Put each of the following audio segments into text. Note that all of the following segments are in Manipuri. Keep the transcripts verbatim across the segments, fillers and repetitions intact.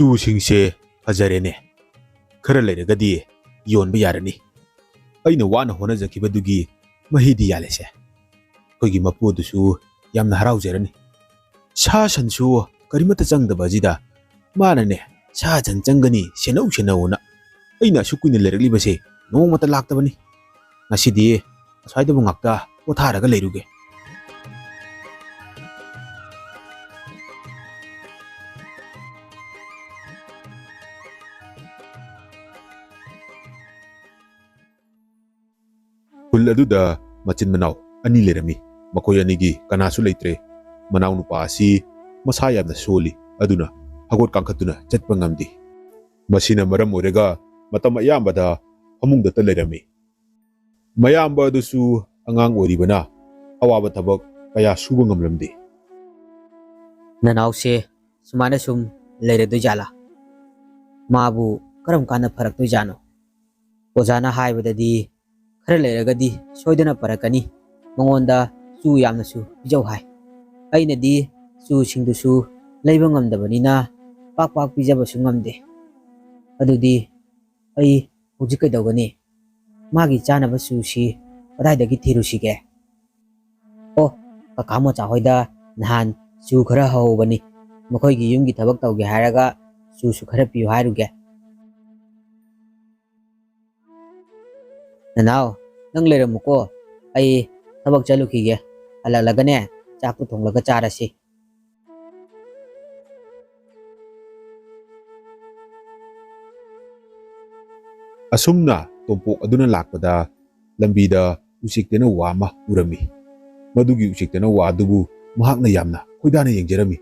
ꯆꯨꯁꯤꯡꯁꯦ ꯐꯖꯔꯦꯅꯦ꯫ ꯈꯔ ꯂꯩꯔꯒꯗꯤ ꯌꯣꯟꯕ ꯌꯥꯔꯅꯤ꯫ ꯑꯩꯅ ꯋꯥꯅ ꯍꯣꯠꯅꯖꯈꯤꯕꯗꯨꯒꯤ ꯃꯍꯩꯗꯤ ꯌꯥꯜꯂꯦꯁꯦ꯫ ꯑꯩꯈꯣꯏꯒꯤ ꯃꯄꯨ ꯑꯗꯨꯁꯨ ꯌꯥꯝꯅ ꯍꯔꯥꯎꯖꯔꯅꯤ꯫ ꯁꯥ ꯁꯟꯁꯨ ꯀꯔꯤꯃꯠꯇ ꯆꯪꯗꯕ ꯑꯁꯤꯗ ꯃꯥꯅꯅꯦ, "ꯁꯥ ꯁꯟ ꯆꯪꯒꯅꯤ, ꯁꯦꯟꯅꯧ ꯁꯦꯟꯅꯧꯅ" ꯑꯩꯅ ꯑꯁꯨꯛ ꯀꯨꯏꯅ ꯂꯩꯔꯛꯂꯤꯕꯁꯦ ꯅꯣꯡꯃꯇ ꯂꯥꯛꯇꯕꯅꯤ꯫ ꯉꯁꯤꯗꯤ ꯑꯁ꯭ꯋꯥꯏꯗꯕꯨ ꯉꯥꯛꯇ ꯄꯣꯊꯥꯔꯒ ꯂꯩꯔꯨꯒꯦ꯫ ꯈꯨꯜ ꯑꯗꯨꯗ ꯃꯆꯤꯟ ꯃꯅꯥꯎ ꯑꯅꯤ ꯂꯩꯔꯝꯃꯤ꯫ ꯃꯈꯣꯏ ꯑꯅꯤꯒꯤ ꯀꯅꯥꯁꯨ ꯂꯩꯇ꯭ꯔꯦ꯫ ꯃꯅꯥꯎꯅꯨꯄꯥ ꯑꯁꯤ ꯃꯁꯥ ꯌꯥꯝꯅ ꯁꯣꯜꯂꯤ, ꯑꯗꯨꯅ ꯍꯧꯒꯠ ꯀꯥꯡꯈꯠꯇꯨꯅ ꯆꯠꯄ ꯉꯝꯗꯦ꯫ ꯃꯁꯤꯅ ꯃꯔꯝ ꯑꯣꯏꯔꯒ ꯃꯇꯝ ꯑꯌꯥꯝꯕꯗ ꯐꯃꯨꯡꯗꯇ ꯂꯩꯔꯝꯃꯤ꯫ ꯃꯌꯥꯝꯕ ꯑꯗꯨꯁꯨ ꯑꯉꯥꯡ ꯑꯣꯏꯔꯤꯕꯅ ꯑꯋꯥꯕ ꯊꯕꯛ ꯀꯌꯥ ꯁꯨꯕ ꯉꯝꯂꯝꯗꯦ꯫ ꯅꯅꯥꯎꯁꯦ ꯁꯨꯃꯥꯏꯅ ꯁꯨꯝ ꯂꯩꯔꯗꯣꯏꯖꯥꯠꯂꯥ? ꯃꯥꯕꯨ ꯀꯔꯝ ꯀꯥꯟꯗ ꯐꯔꯛꯇꯣꯏꯖꯥꯠꯅꯣ? ꯑꯣꯖꯥꯅ ꯍꯥꯏꯕꯗꯗꯤ ꯈꯔ ꯂꯩꯔꯒꯗꯤ ꯁꯣꯏꯗꯅ ꯐꯔꯛꯀꯅꯤ, ꯃꯉꯣꯟꯗ ꯆꯨ ꯌꯥꯝꯅꯁꯨ ꯄꯤꯖꯧ ꯍꯥꯏ꯫ ꯑꯩꯅꯗꯤ ꯆꯨꯁꯤꯡꯗꯨꯁꯨ ꯂꯩꯕ ꯉꯝꯗꯕꯅꯤꯅ ꯄꯥꯛ ꯄꯥꯛ ꯄꯤꯖꯕꯁꯨ ꯉꯝꯗꯦ꯫ ꯑꯗꯨꯗꯤ ꯑꯩ ꯍꯧꯖꯤꯛ ꯀꯩꯗꯧꯒꯅꯤ? ꯃꯥꯒꯤ ꯆꯥꯅꯕ ꯆꯨꯁꯤ ꯀꯗꯥꯏꯗꯒꯤ ꯊꯤꯔꯨꯁꯤꯒꯦ? ꯑꯣ, ꯀꯀꯥ ꯃꯣꯆꯥ ꯍꯣꯏꯗ ꯅꯍꯥꯟ ꯆꯨ ꯈꯔ ꯍꯧꯍꯧꯕꯅꯤ꯫ ꯃꯈꯣꯏꯒꯤ ꯌꯨꯝꯒꯤ ꯊꯕꯛ ꯇꯧꯒꯦ ꯍꯥꯏꯔꯒ ꯆꯨꯁꯨ ꯈꯔ ꯄꯤꯌꯨ ꯍꯥꯏꯔꯨꯒꯦ꯫ ꯅꯅꯥꯎ, ꯅꯪ ꯂꯩꯔꯝꯃꯨꯀꯣ, ꯑꯩ ꯊꯕꯛ ꯆꯠꯂꯨꯈꯤꯒꯦ꯫ ꯍꯜꯂꯛꯂꯒꯅꯦ, ꯆꯥꯛꯇꯨ ꯊꯣꯡꯂꯒ ꯆꯥꯔꯁꯤ꯫ ꯑꯁꯨꯝꯅ ꯇꯣꯝꯄꯣꯛ ꯑꯗꯨꯅ ꯂꯥꯛꯄꯗ ꯂꯝꯕꯤꯗ ꯎꯆꯦꯛ ꯇꯦꯅꯧꯋꯥ ꯑꯃ ꯎꯔꯝꯃꯤ꯫ ꯃꯗꯨꯒꯤ ꯎꯆꯦꯛ ꯇꯦꯅꯧꯋꯥ ꯑꯗꯨꯕꯨ ꯃꯍꯥꯛꯅ ꯌꯥꯝꯅ ꯈꯣꯏꯗꯥꯅ ꯌꯦꯡꯖꯔꯝꯃꯤ꯫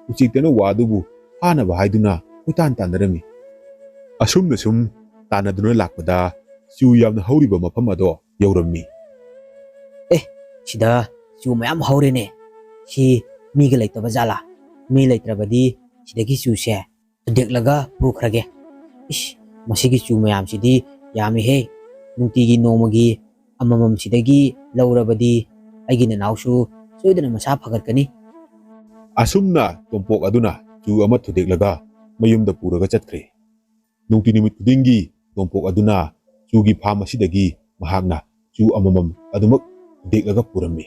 ꯎꯆꯦꯛ ꯇꯦꯅꯧꯋꯥ ꯑꯗꯨꯕꯨ ꯐꯥꯅꯕ ꯍꯥꯏꯗꯨꯅ ꯀꯣꯏꯇꯥꯟ ꯇꯥꯟꯅꯔꯝꯃꯤ꯫ ꯑꯁꯨꯝꯅ ꯁꯨꯝ ꯇꯥꯟꯅꯗꯨꯅ ꯂꯥꯛꯄꯗ ꯆꯨ ꯌꯥꯝꯅ ꯍꯧꯔꯤꯕ ꯃꯐꯝ ꯑꯗꯣ ꯌꯧꯔꯝꯃꯤ꯫ ꯑꯦ, ꯁꯤꯗ ꯆꯨ ꯃꯌꯥꯝ ꯍꯧꯔꯦꯅꯦ꯫ ꯁꯤ ꯃꯤꯒ ꯂꯩꯇꯕ ꯖꯥꯠꯂꯥ? ꯃꯤ ꯂꯩꯇ꯭ꯔꯕꯗꯤ ꯁꯤꯗꯒꯤ ꯆꯨꯁꯦ ꯊꯨꯗꯦꯛꯂꯒ ꯄꯨꯈ꯭ꯔꯒꯦ꯫ ꯏꯁ, ꯃꯁꯤꯒꯤ ꯆꯨ ꯃꯌꯥꯝꯁꯤꯗꯤ ꯌꯥꯝꯃꯤꯍꯦ꯫ ꯅꯨꯡꯇꯤꯒꯤ ꯅꯣꯡꯃꯒꯤ ꯑꯃꯃꯝꯁꯤꯗꯒꯤ ꯂꯧꯔꯕꯗꯤ ꯑꯩꯒꯤ ꯅꯅꯥꯎꯁꯨ ꯁꯣꯏꯗꯅ ꯃꯁꯥ ꯐꯒꯠꯀꯅꯤ꯫ ꯑꯁꯨꯝꯅ ꯇꯣꯝꯄꯣꯛ ꯑꯗꯨꯅ ꯆꯨ ꯑꯃ ꯊꯨꯗꯦꯛꯂꯒ ꯃꯌꯨꯝꯗ ꯄꯨꯔꯒ ꯆꯠꯈ꯭ꯔꯦ꯫ ꯅꯨꯡꯇꯤ ꯅꯨꯃꯤꯠ ꯈꯨꯗꯤꯡꯒꯤ ꯇꯣꯝꯄꯣꯛ ꯑꯗꯨꯅ ꯆꯨꯒꯤ ꯐꯥꯝ ꯑꯁꯤꯗꯒꯤ ꯃꯍꯥꯛꯅ ꯆꯨ ꯑꯃꯃꯝ ꯑꯗꯨꯃꯛ ꯍꯨꯗꯦꯛꯂꯒ ꯄꯨꯔꯝꯃꯤ꯫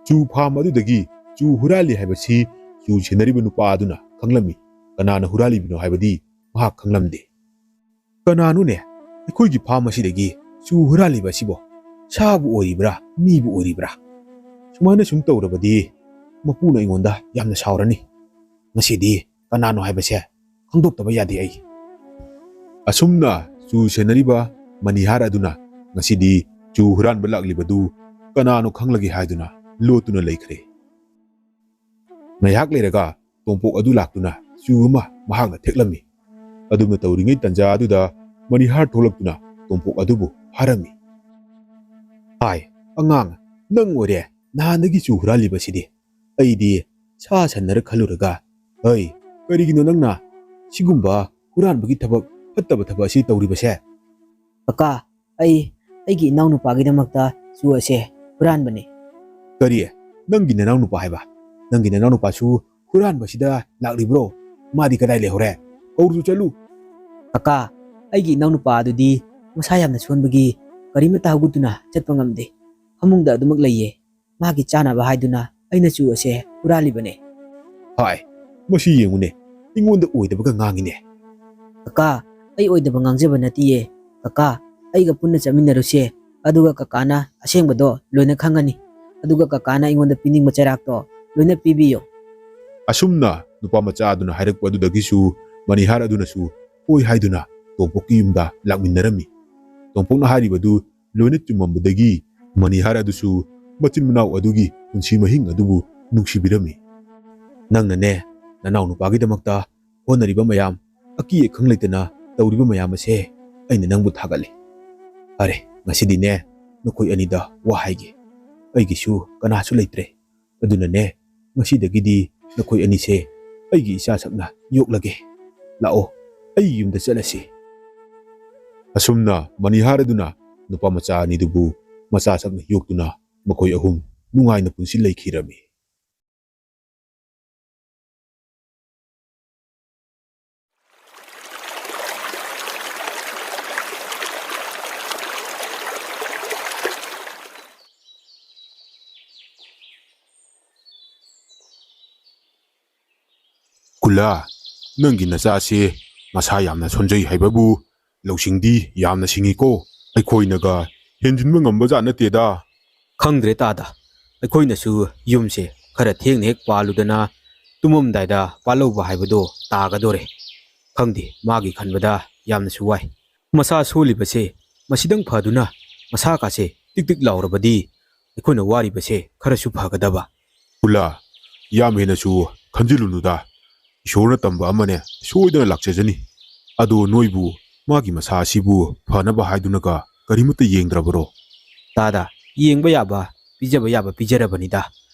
ꯆꯨ ꯐꯥꯝ ꯑꯗꯨꯗꯒꯤ ꯆꯨ ꯍꯨꯔꯥꯜꯂꯤ ꯍꯥꯏꯕꯁꯤ ꯆꯨ ꯁꯦꯟꯅꯔꯤꯕ ꯅꯨꯄꯥ ꯑꯗꯨꯅ ꯈꯪꯂꯝꯃꯤ꯫ ꯀꯅꯥꯅ ꯍꯨꯔꯥꯜꯂꯤꯕꯅꯣ ꯍꯥꯏꯕꯗꯤ ꯃꯍꯥꯛ ꯈꯪꯂꯝꯗꯦ꯫ "ꯀꯅꯥꯅꯣꯅꯦ ꯑꯩꯈꯣꯏꯒꯤ ꯐꯥꯝ ꯑꯁꯤꯗꯒꯤ ꯆꯨ ꯍꯨꯔꯥꯜꯂꯤꯕ ꯑꯁꯤꯕꯣ? ꯁꯥꯕꯨ ꯑꯣꯏꯔꯤꯕ꯭ꯔꯥ, ꯃꯤꯕꯨ ꯑꯣꯏꯔꯤꯕ꯭ꯔꯥ? ꯁꯨꯃꯥꯏꯅ ꯁꯨꯝ ꯇꯧꯔꯕꯗꯤ ꯃꯄꯨꯅ ꯑꯩꯉꯣꯟꯗ ꯌꯥꯝꯅ ꯁꯥꯎꯔꯅꯤ꯫ ꯉꯁꯤꯗꯤ ꯀꯅꯥꯅꯣ ꯍꯥꯏꯕꯁꯦ ꯈꯪꯗꯣꯛꯇꯕ ꯌꯥꯗꯦ ꯑꯩ꯫" ꯑꯁꯨꯝꯅ ꯆꯨ ꯁꯦꯟꯅꯔꯤꯕ ꯃꯅꯤꯍꯥꯔ ꯑꯗꯨꯅ ꯉꯁꯤꯗꯤ ꯆꯨ ꯍꯨꯔꯥꯟꯕ ꯂꯥꯛꯂꯤꯕꯗꯨ ꯀꯅꯥꯅꯣ ꯈꯪꯂꯒꯦ ꯍꯥꯏꯗꯨꯅ ꯂꯣꯠꯇꯨꯅ ꯂꯩꯈ꯭ꯔꯦ꯫ ꯉꯥꯏꯍꯥꯛ ꯂꯩꯔꯒ ꯇꯣꯝꯄꯣꯛ ꯑꯗꯨ ꯂꯥꯛꯇꯨꯅ ꯆꯨ ꯑꯃ ꯃꯍꯥꯛꯅ ꯊꯦꯛꯂꯝꯃꯤ꯫ ꯑꯗꯨꯝꯅ ꯇꯧꯔꯤꯉꯩ ꯇꯟꯖꯥ ꯑꯗꯨꯗ ꯃꯅꯤꯍꯥꯔ ꯊꯣꯛꯂꯛꯇꯨꯅ ꯇꯣꯝꯄꯣꯛ ꯑꯗꯨꯕꯨ ꯐꯥꯔꯝꯃꯤ꯫ "ꯍꯥꯏ, ꯑꯉꯥꯡ, ꯅꯪ ꯑꯣꯏꯔꯦ ꯅꯍꯥꯟꯗꯒꯤ ꯆꯨ ꯍꯨꯔꯥꯜꯂꯤꯕꯁꯤꯗꯤ꯫ ꯑꯩꯗꯤ ꯁꯥ ꯁꯟꯅꯔ ꯈꯜꯂꯨꯔꯒ, ꯍꯩ, ꯀꯔꯤꯒꯤꯅꯣ ꯅꯪꯅ ꯁꯤꯒꯨꯝꯕ ꯍꯨꯔꯥꯟꯕꯒꯤ ꯊꯕꯛ, ꯐꯠꯇꯕ ꯊꯕꯛ ꯑꯁꯤ ꯇꯧꯔꯤꯕꯁꯦ?" "ꯀꯀꯥ, ꯑꯩ ꯑꯩꯒꯤ ꯏꯅꯥꯎꯅꯨꯄꯥꯒꯤꯗꯃꯛꯇ ꯆꯨ ꯑꯁꯦ ꯍꯨꯔꯥꯟꯕꯅꯤ꯫" "ꯀꯔꯤ? ꯅꯪꯒꯤ ꯅꯅꯥꯎꯅꯨꯄꯥ ꯍꯥꯏꯕ? ꯅꯪꯒꯤ ꯅꯅꯥꯎꯅꯨꯄꯥꯁꯨ ꯍꯨꯔꯥꯟꯕꯁꯤꯗ ꯂꯥꯛꯂꯤꯕ꯭ꯔꯣ? ꯃꯥꯗꯤ ꯀꯗꯥꯏ ꯂꯩꯍꯧꯔꯦ? ꯀꯧꯔꯨꯆꯣ ꯆꯠꯂꯨ꯫" "ꯀꯀꯥ, ꯑꯩꯒꯤ ꯏꯅꯥꯎꯅꯨꯄꯥ ꯑꯗꯨꯗꯤ ꯃꯁꯥ ꯌꯥꯝꯅ ꯁꯣꯟꯕꯒꯤ ꯀꯔꯤꯃꯠꯇ ꯍꯧꯒꯠꯇꯨꯅ ꯆꯠꯄ ꯉꯝꯗꯦ꯫ ꯐꯃꯨꯡꯗ ꯑꯗꯨꯃꯛ ꯂꯩꯌꯦ꯫ ꯃꯥꯒꯤ ꯆꯥꯅꯕ ꯍꯥꯏꯗꯨꯅ ꯑꯩꯅ ꯆꯨ ꯑꯁꯦ ꯍꯨꯔꯥꯜꯂꯤꯕꯅꯦ꯫" "ꯍꯥꯏ, ꯃꯁꯤ ꯌꯦꯡꯉꯨꯅꯦ, ꯑꯩꯉꯣꯟꯗ ꯑꯣꯏꯗꯕꯒ ꯉꯥꯡꯉꯤꯅꯦ꯫" "ꯀꯀꯥ, ꯑꯩ ꯑꯣꯏꯗꯕ ꯉꯥꯡꯖꯕ ꯅꯠꯇꯤꯌꯦ꯫ ꯀꯀꯥ, ꯑꯩꯒ ꯄꯨꯟꯅ ꯆꯠꯃꯤꯟꯅꯔꯨꯁꯦ꯫ ꯑꯗꯨꯒ ꯀꯀꯥꯅ ꯑꯁꯦꯡꯕꯗꯣ ꯂꯣꯏꯅ ꯈꯪꯉꯅꯤ꯫ ꯑꯗꯨꯒ ꯀꯀꯥꯅ ꯑꯩꯉꯣꯟꯗ ꯄꯤꯅꯤꯡꯕ ꯆꯩꯔꯥꯛꯇꯣ ꯂꯣꯏꯅ ꯄꯤꯕꯤꯌꯣ꯫" ꯑꯁꯨꯝꯅ ꯅꯨꯄꯥ ꯃꯆꯥ ꯑꯗꯨꯅ ꯍꯥꯏꯔꯛꯄ ꯑꯗꯨꯗꯒꯤꯁꯨ ꯃꯅꯤꯍꯥꯔ ꯑꯗꯨꯅꯁꯨ ꯍꯣꯏ ꯍꯥꯏꯗꯨꯅ ꯇꯣꯝꯄꯣꯛꯀꯤ ꯌꯨꯝꯗ ꯂꯥꯛꯃꯤꯟꯅꯔꯝꯃꯤ꯫ ꯇꯣꯝꯄꯣꯛꯅ ꯍꯥꯏꯔꯤꯕꯗꯨ ꯂꯣꯏꯅ ꯆꯨꯝꯃꯝꯕꯗꯒꯤ ꯃꯅꯤꯍꯥꯔ ꯑꯗꯨꯁꯨ ꯃꯆꯤꯟ ꯃꯅꯥꯎ ꯑꯗꯨꯒꯤ ꯄꯨꯟꯁꯤ ꯃꯍꯤꯡ ꯑꯗꯨꯕꯨ ꯅꯨꯡꯁꯤꯕꯤꯔꯝꯃꯤ꯫ "ꯅꯪꯅꯅꯦ, ꯅꯅꯥꯎ ꯅꯨꯄꯥꯒꯤꯗꯃꯛꯇ ꯍꯣꯠꯅꯔꯤꯕ ꯃꯌꯥꯝ, ꯑꯀꯤ ꯑꯈꯪ ꯂꯩꯇꯅ ꯇꯧꯔꯤꯕ ꯃꯌꯥꯝ ꯑꯁꯦ ꯑꯩꯅ ꯅꯪꯕꯨ ꯊꯥꯒꯠꯂꯤ꯫ ꯐꯔꯦ, ꯉꯁꯤꯗꯤꯅꯦ, ꯅꯈꯣꯏ ꯑꯅꯤꯗ ꯋꯥ ꯍꯥꯏꯒꯦ꯫ ꯑꯩꯒꯤꯁꯨ ꯀꯅꯥꯁꯨ ꯂꯩꯇ꯭ꯔꯦ꯫ ꯑꯗꯨꯅꯅꯦ, ꯉꯁꯤꯗꯒꯤꯗꯤ ꯅꯈꯣꯏ ꯑꯅꯤꯁꯦ ꯑꯩꯒꯤ ꯏꯆꯥꯁꯛꯅ ꯌꯣꯛꯂꯒꯦ꯫ ꯂꯥꯛꯑꯣ, ꯑꯩꯒꯤ ꯌꯨꯝꯗ ꯆꯠꯂꯁꯤ꯫" ꯑꯁꯨꯝꯅ ꯃꯅꯤꯍꯥꯔ ꯑꯗꯨꯅ ꯅꯨꯄꯥ ꯃꯆꯥ ꯑꯅꯤꯗꯨꯕꯨ ꯃꯆꯥꯁꯛꯅ ꯌꯣꯛꯇꯨꯅ ꯃꯈꯣꯏ ꯑꯍꯨꯝ ꯅꯨꯡꯉꯥꯏꯅ ꯄꯨꯟꯁꯤ ꯂꯩꯈꯤꯔꯝꯃꯤ꯫ "ꯀꯨꯂꯥ, ꯅꯪꯒꯤ ꯅꯆꯥꯁꯦ ꯃꯁꯥ ꯌꯥꯝꯅ ꯁꯣꯟꯖꯩ ꯍꯥꯏꯕꯕꯨ ꯂꯧꯁꯤꯡꯗꯤ ꯌꯥꯝꯅ ꯁꯤꯡꯉꯤꯀꯣ꯫ ꯑꯩꯈꯣꯏꯅꯒ ꯍꯦꯟꯖꯤꯟꯕ ꯉꯝꯕꯖꯥꯠ ꯅꯠꯇꯦꯗ꯫" "ꯈꯪꯗ꯭ꯔꯦ ꯇꯥꯗ, ꯑꯩꯈꯣꯏꯅꯁꯨ ꯌꯨꯝꯁꯦ ꯈꯔ ꯊꯦꯡꯅ ꯍꯦꯛ ꯄꯥꯜꯂꯨꯗꯅ ꯇꯨꯝꯃꯝꯗꯥꯏꯗ ꯄꯥꯜꯍꯧꯕ ꯍꯥꯏꯕꯗꯣ ꯇꯥꯒꯗꯣꯔꯦ꯫ ꯈꯪꯗꯦ, ꯃꯥꯒꯤ ꯈꯟꯕꯗ ꯌꯥꯝꯅꯁꯨ ꯋꯥꯏ꯫ ꯃꯁꯥ ꯁꯣꯜꯂꯤꯕꯁꯦ ꯃꯁꯤꯗꯪ ꯐꯗꯨꯅ ꯃꯁꯥ ꯀꯥꯁꯦ ꯇꯤꯛ ꯇꯤꯛ ꯂꯥꯎꯔꯕꯗꯤ ꯑꯩꯈꯣꯏꯅ ꯋꯥꯔꯤꯕꯁꯦ ꯈꯔꯁꯨ ꯐꯒꯗꯕ꯫" "ꯀꯨꯂꯥ, ꯌꯥꯝ ꯍꯦꯟꯅꯁꯨ ꯈꯟꯖꯤꯜꯂꯨꯅꯨꯗ꯫ ꯏꯁꯣꯔꯅ ꯇꯝꯕ ꯑꯃꯅꯦ ꯁꯣꯏꯗꯅ ꯂꯥꯛꯆꯖꯅꯤ꯫ ꯑꯗꯣ ꯅꯣꯏꯕꯨ ꯃꯥꯒꯤ ꯃꯁꯥ ꯑꯁꯤꯕꯨ ꯐꯅꯕ ꯍꯥꯏꯗꯨꯅꯒ ꯀꯔꯤꯃꯠꯇ ꯌꯦꯡꯗ꯭ꯔꯕꯔꯣ?" "ꯇꯥꯗ, ꯌꯦꯡꯕ ꯌꯥꯕ, ꯄꯤꯖꯕ ꯌꯥꯕ ꯄꯤꯖꯔꯕꯅꯤꯗ꯫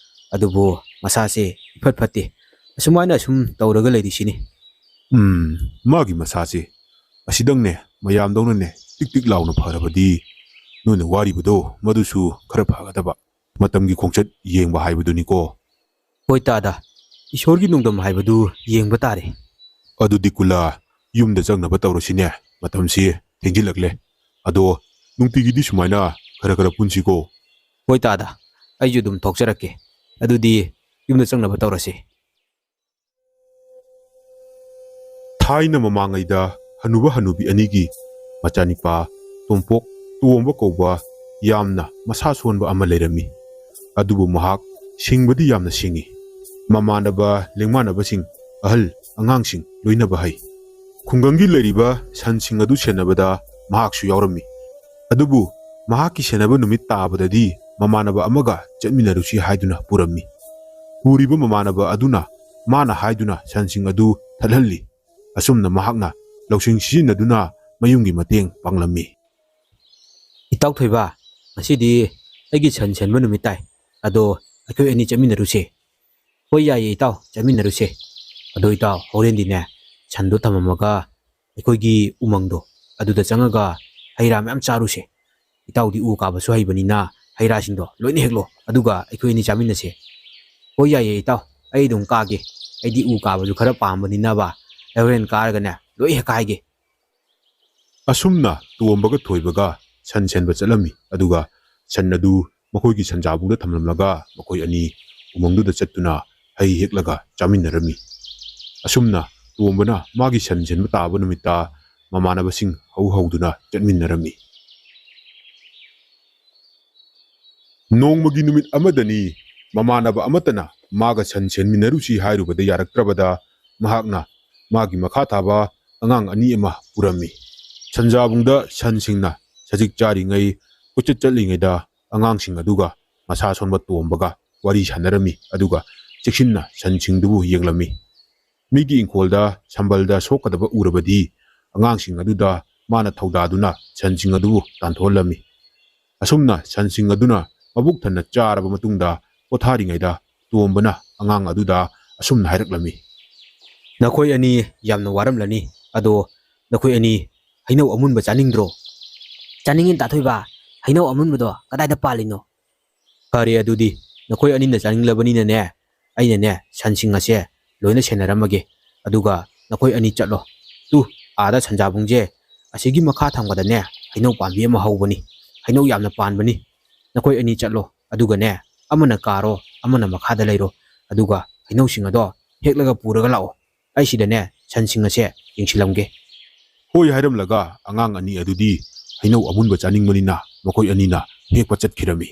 ꯑꯗꯨꯕꯨ ꯃꯁꯥꯁꯦ ꯏꯐꯠ ꯐꯠꯇꯦ꯫ ꯑꯁꯨꯃꯥꯏꯅ ꯑꯁꯨꯝ ꯇꯧꯔꯒ ꯂꯩꯔꯤꯁꯤꯅꯤ꯫" "ꯎꯝ, ꯃꯥꯒꯤ ꯃꯁꯥꯁꯦ ꯑꯁꯤꯗꯪꯅꯦ ꯃꯌꯥꯝꯗꯧꯅꯅꯦ ꯇꯤꯛ ꯇꯤꯛ ꯂꯥꯎꯅ ꯐꯔꯕꯗꯤ ꯅꯣꯏꯅ ꯋꯥꯔꯤꯕꯗꯣ ꯃꯗꯨꯁꯨ ꯈꯔ ꯐꯒꯗꯕ꯫ ꯃꯇꯝꯒꯤ ꯈꯣꯡꯆꯠ ꯌꯦꯡꯕ ꯍꯥꯏꯕꯗꯨꯅꯤꯀꯣ꯫" "ꯍꯣꯏ ꯇꯥꯗ, ꯏꯁꯣꯔꯒꯤ ꯅꯣꯡꯗꯝ ꯍꯥꯏꯕꯗꯨ ꯌꯦꯡꯕ ꯇꯥꯔꯦ꯫" "ꯑꯗꯨꯗꯤ ꯀꯨꯂꯥ, ꯌꯨꯝꯗ ꯆꯪꯅꯕ ꯇꯧꯔꯁꯤꯅꯦ, ꯃꯇꯝꯁꯤ ꯊꯦꯡꯖꯤꯜꯂꯛꯂꯦ꯫ ꯑꯗꯣ ꯅꯨꯡꯇꯤꯒꯤꯗꯤ ꯁꯨꯃꯥꯏꯅ ꯈꯔ ꯈꯔ ꯄꯨꯟꯁꯤꯀꯣ꯫" "ꯍꯣꯏ ꯇꯥꯗ, ꯑꯩꯁꯨ ꯑꯗꯨꯝ ꯊꯣꯛꯆꯔꯛꯀꯦ꯫ ꯑꯗꯨꯗꯤ ꯌꯨꯝꯗ ꯆꯪꯅꯕ ꯇꯧꯔꯁꯤ꯫" ꯊꯥꯏꯅ ꯃꯃꯥꯡꯉꯩꯗ ꯍꯅꯨꯕ ꯍꯅꯨꯕꯤ ꯑꯅꯤꯒꯤ ꯃꯆꯥꯅꯤꯄꯥ ꯇꯣꯝꯄꯣꯛ ꯇꯣꯝꯕ ꯀꯧꯕ ꯌꯥꯝꯅ ꯃꯁꯥ ꯁꯣꯟꯕ ꯑꯃ ꯂꯩꯔꯝꯃꯤ꯫ ꯑꯗꯨꯕꯨ ꯃꯍꯥꯛ ꯁꯤꯡꯕꯗꯤ ꯌꯥꯝꯅ ꯁꯤꯡꯉꯤ꯫ ꯃꯃꯥꯟꯅꯕ ꯂꯦꯡꯃꯥꯟꯅꯕꯁꯤꯡ, ꯑꯍꯜ ꯑꯉꯥꯡꯁꯤꯡ ꯂꯣꯏꯅꯕ ꯍꯩ꯫ ꯈꯨꯡꯒꯪꯒꯤ ꯂꯩꯔꯤꯕ ꯁꯟꯁꯤꯡ ꯑꯗꯨ ꯁꯦꯟꯅꯕꯗ ꯃꯍꯥꯛꯁꯨ ꯌꯥꯎꯔꯝꯃꯤ꯫ ꯑꯗꯨꯕꯨ ꯃꯍꯥꯛꯀꯤ ꯁꯦꯟꯅꯕ ꯅꯨꯃꯤꯠ ꯇꯥꯕꯗꯗꯤ ꯃꯃꯥꯟꯅꯕ ꯑꯃꯒ ꯆꯠꯃꯤꯟꯅꯔꯨꯁꯤ ꯍꯥꯏꯗꯨꯅ ꯄꯨꯔꯝꯃꯤ꯫ ꯄꯨꯔꯤꯕ ꯃꯃꯥꯟꯅꯕ ꯑꯗꯨꯅ ꯃꯥꯅ ꯍꯥꯏꯗꯨꯅ ꯁꯟꯁꯤꯡ ꯑꯗꯨ ꯊꯠꯍꯜꯂꯤ꯫ ꯑꯁꯨꯝꯅ ꯃꯍꯥꯛꯅ ꯂꯧꯁꯤꯡ ꯁꯤꯖꯤꯟꯅꯗꯨꯅ ꯃꯌꯨꯝꯒꯤ ꯃꯇꯦꯡ ꯄꯥꯡꯂꯝꯃꯤ꯫ "ꯏꯇꯥꯎ ꯊꯣꯏꯕ, ꯉꯁꯤꯗꯤ ꯑꯩꯒꯤ ꯁꯟ ꯁꯦꯟꯕ ꯅꯨꯃꯤꯠ ꯇꯥꯏ꯫ ꯑꯗꯣ ꯑꯩꯈꯣꯏ ꯑꯅꯤ ꯆꯠꯃꯤꯟꯅꯔꯨꯁꯦ꯫" "ꯍꯣꯏ, ꯌꯥꯏꯌꯦ ꯏꯇꯥꯎ, ꯆꯠꯃꯤꯟꯅꯔꯨꯁꯦ꯫ ꯑꯗꯣ ꯏꯇꯥꯎ, ꯍꯣꯔꯦꯟꯗꯤꯅꯦ, ꯁꯟꯗꯣ ꯊꯝꯃꯝꯃꯒ ꯑꯩꯈꯣꯏꯒꯤ ꯎꯃꯪꯗꯣ ꯑꯗꯨꯗ ꯆꯪꯉꯒ ꯍꯩ ꯔꯥ ꯃꯌꯥꯝ ꯆꯥꯔꯨꯁꯦ꯫ ꯏꯇꯥꯎꯗꯤ ꯎ ꯀꯥꯕꯁꯨ ꯍꯩꯕꯅꯤꯅ ꯍꯩ ꯔꯥꯁꯤꯡꯗꯣ ꯂꯣꯏꯅ ꯍꯦꯛꯂꯣ, ꯑꯗꯨꯒ ꯑꯩꯈꯣꯏ ꯑꯅꯤ ꯆꯥꯃꯤꯟꯅꯁꯦ꯫" "ꯍꯣꯏ, ꯌꯥꯏꯌꯦ ꯏꯇꯥꯎ, ꯑꯩ ꯑꯗꯨꯝ ꯀꯥꯒꯦ꯫ ꯑꯩꯗꯤ ꯎ ꯀꯥꯕꯁꯨ ꯈꯔ ꯄꯥꯝꯕꯅꯤꯅꯕ, ꯑꯩ ꯍꯣꯔꯦꯟ ꯀꯥꯔꯒꯅꯦ ꯂꯣꯏ ꯍꯦꯛꯀꯥꯏꯒꯦ꯫" ꯑꯁꯨꯝꯅ ꯇꯣꯝꯕꯒ ꯊꯣꯏꯕꯒ ꯁꯟ ꯁꯦꯟꯕ ꯆꯠꯂꯝꯃꯤ꯫ ꯑꯗꯨꯒ ꯁꯟ ꯑꯗꯨ ꯃꯈꯣꯏꯒꯤ ꯁꯟꯖꯥꯕꯨꯡꯗ ꯊꯝꯂꯝꯂꯒ ꯃꯈꯣꯏ ꯑꯅꯤ ꯎꯃꯪꯗꯨꯗ ꯆꯠꯇꯨꯅ ꯍꯩ ꯍꯦꯛꯂꯒ ꯆꯥꯃꯤꯟꯅꯔꯝꯃꯤ꯫ ꯑꯁꯨꯝꯅ ꯇꯣꯝꯕꯅ ꯃꯥꯒꯤ ꯁꯟ ꯁꯦꯟꯕ ꯇꯥꯕ ꯅꯨꯃꯤꯠꯇ ꯃꯃꯥꯟꯅꯕꯁꯤꯡ ꯍꯧ ꯍꯧꯗꯨꯅ ꯆꯠꯃꯤꯟꯅꯔꯝꯃꯤ꯫ ꯅꯣꯡꯃꯒꯤ ꯅꯨꯃꯤꯠ ꯑꯃꯗꯅꯤ ꯃꯃꯥꯟꯅꯕ ꯑꯃꯠꯇꯅ ꯃꯥꯒ ꯁꯟ ꯁꯦꯟꯃꯤꯟꯅꯔꯨꯁꯤ ꯍꯥꯏꯔꯨꯕꯗ ꯌꯥꯔꯛꯇ꯭ꯔꯕꯗ ꯃꯍꯥꯛꯅ ꯃꯥꯒꯤ ꯃꯈꯥ ꯊꯥꯕ ꯑꯉꯥꯡ ꯑꯅꯤ ꯑꯃ ꯄꯨꯔꯝꯃꯤ꯫ ꯁꯟꯖꯥꯕꯨꯡꯗ ꯁꯟꯁꯤꯡꯅ ꯁꯖꯤꯛ ꯆꯥꯔꯤꯉꯩ ꯀꯣꯏꯆꯠ ꯆꯠꯂꯤꯉꯩꯗ ꯑꯉꯥꯡꯁꯤꯡ ꯑꯗꯨꯒ ꯃꯁꯥ ꯁꯣꯟꯕ ꯇꯣꯝꯕꯒ ꯋꯥꯔꯤ ꯁꯥꯟꯅꯔꯝꯃꯤ, ꯑꯗꯨꯒ ꯆꯦꯛꯁꯤꯟꯅ ꯁꯟꯁꯤꯡꯗꯨꯕꯨ ꯌꯦꯡꯂꯝꯃꯤ꯫ ꯃꯤꯒꯤ ꯏꯪꯈꯣꯜꯗ ꯁꯝꯕꯜꯗ ꯁꯣꯛꯀꯗꯕ ꯎꯔꯕꯗꯤ ꯑꯉꯥꯡꯁꯤꯡ ꯑꯗꯨꯗ ꯃꯥꯅ ꯊꯧꯗꯥꯗꯨꯅ ꯁꯟꯁꯤꯡ ꯑꯗꯨꯕꯨ ꯇꯥꯟꯊꯣꯛꯍꯜꯂꯝꯃꯤ꯫ ꯑꯁꯨꯝꯅ ꯁꯟꯁꯤꯡ ꯑꯗꯨꯅ ꯃꯕꯨꯛ ꯊꯟꯅ ꯆꯥꯔꯕ ꯃꯇꯨꯡꯗ ꯄꯣꯊꯥꯔꯤꯉꯩꯗ ꯇꯣꯝꯕꯅ ꯑꯉꯥꯡ ꯑꯗꯨꯗ ꯑꯁꯨꯝꯅ ꯍꯥꯏꯔꯛꯂꯝꯃꯤ꯫ "ꯅꯈꯣꯏ ꯑꯅꯤ ꯌꯥꯝꯅ ꯋꯥꯔꯝꯂꯅꯤ, ꯑꯗꯣ ꯅꯈꯣꯏ ꯑꯅꯤ ꯍꯩꯅꯧ ꯑꯃꯨꯟꯕ ꯆꯥꯅꯤꯡꯗ꯭ꯔꯣ?" "ꯆꯥꯅꯤꯡꯉꯤ ꯇꯥꯊꯣꯏꯕ, ꯍꯩꯅꯧ ꯑꯃꯨꯟꯕꯗꯣ ꯀꯗꯥꯏꯗ ꯄꯥꯜꯂꯤꯅꯣ?" "ꯐꯔꯦ ꯑꯗꯨꯗꯤ, ꯅꯈꯣꯏ ꯑꯅꯤꯅ ꯆꯥꯅꯤꯡꯂꯕꯅꯤꯅꯅꯦ, ꯑꯩꯅꯅꯦ ꯁꯟꯁꯤꯡ ꯑꯁꯦ ꯂꯣꯏꯅ ꯁꯦꯟꯅꯔꯝꯃꯒꯦ, ꯑꯗꯨꯒ ꯅꯈꯣꯏ ꯑꯅꯤ ꯆꯠꯂꯣ꯫ ꯇꯨ, ꯑꯥꯗ ꯁꯟꯖꯥꯕꯨꯡꯁꯦ ꯑꯁꯤꯒꯤ ꯃꯈꯥ ꯊꯪꯕꯗꯅꯦ ꯍꯩꯅꯧ ꯄꯥꯝꯕꯤ ꯑꯃ ꯍꯧꯕꯅꯤ, ꯍꯩꯅꯧ ꯌꯥꯝꯅ ꯄꯥꯟꯕꯅꯤ꯫ ꯅꯈꯣꯏ ꯑꯅꯤ ꯆꯠꯂꯣ, ꯑꯗꯨꯒꯅꯦ ꯑꯃꯅ ꯀꯥꯔꯣ, ꯑꯃꯅ ꯃꯈꯥꯗ ꯂꯩꯔꯣ, ꯑꯗꯨꯒ ꯍꯩꯅꯧꯁꯤꯡ ꯑꯗꯣ ꯍꯦꯛꯂꯒ ꯄꯨꯔꯒ ꯂꯥꯛꯑꯣ꯫ ꯑꯩ ꯁꯤꯗꯅꯦ ꯁꯟꯁꯤꯡ ꯑꯁꯦ ꯌꯦꯡꯁꯤꯜꯂꯝꯒꯦ꯫" ꯍꯣꯏ ꯍꯥꯏꯔꯝꯂꯒ ꯑꯉꯥꯡ ꯑꯅꯤ ꯑꯗꯨꯗꯤ ꯍꯩꯅꯧ ꯑꯃꯨꯟꯕ ꯆꯥꯅꯤꯡꯕꯅꯤꯅ ꯃꯈꯣꯏ ꯑꯅꯤꯅ ꯍꯦꯛꯄ ꯆꯠꯈꯤꯔꯝꯃꯤ꯫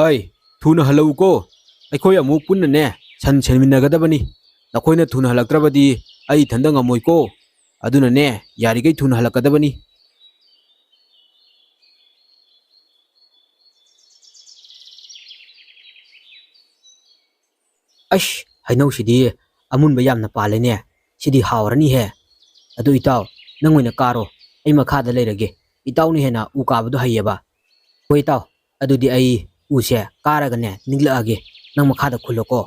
"ꯑꯩ, ꯊꯨꯅ ꯍꯜꯂꯛꯎꯀꯣ, ꯑꯩꯈꯣꯏ ꯑꯃꯨꯛ ꯄꯨꯟꯅꯅꯦ ꯁꯟ ꯁꯦꯟꯃꯤꯟꯅꯒꯗꯕꯅꯤ꯫ ꯅꯈꯣꯏꯅ ꯊꯨꯅ ꯍꯜꯂꯛꯇ꯭ꯔꯕꯗꯤ ꯑꯩ ꯏꯊꯟꯗ ꯉꯝꯃꯣꯏꯀꯣ, ꯑꯗꯨꯅꯅꯦ ꯌꯥꯔꯤꯈꯩ ꯊꯨꯅ ꯍꯜꯂꯛꯀꯗꯕꯅꯤ꯫" "ꯑꯩꯁ, ꯍꯩꯅꯧꯁꯤꯗꯤ ꯑꯃꯨꯟꯕ ꯌꯥꯝꯅ ꯄꯥꯜꯂꯦꯅꯦ, ꯁꯤꯗꯤ ꯍꯥꯎꯔꯅꯤꯍꯦ꯫ ꯑꯗꯨ ꯏꯇꯥꯎ, ꯅꯪ ꯑꯣꯏꯅ ꯀꯥꯔꯣ, ꯑꯩ ꯃꯈꯥꯗ ꯂꯩꯔꯒꯦ꯫ ꯏꯇꯥꯎꯅ ꯍꯦꯟꯅ ꯎ ꯀꯥꯕꯗꯣ ꯍꯩꯌꯦꯕ꯫" "ꯍꯣꯏ ꯏꯇꯥꯎ, ꯑꯗꯨꯗꯤ ꯑꯩ ꯎꯁꯦ ꯀꯥꯔꯒꯅꯦ ꯅꯤꯛꯂꯛꯑꯒꯦ, ꯅꯪ ꯃꯈꯥꯗ ꯈꯨꯜꯂꯣꯀꯣ꯫"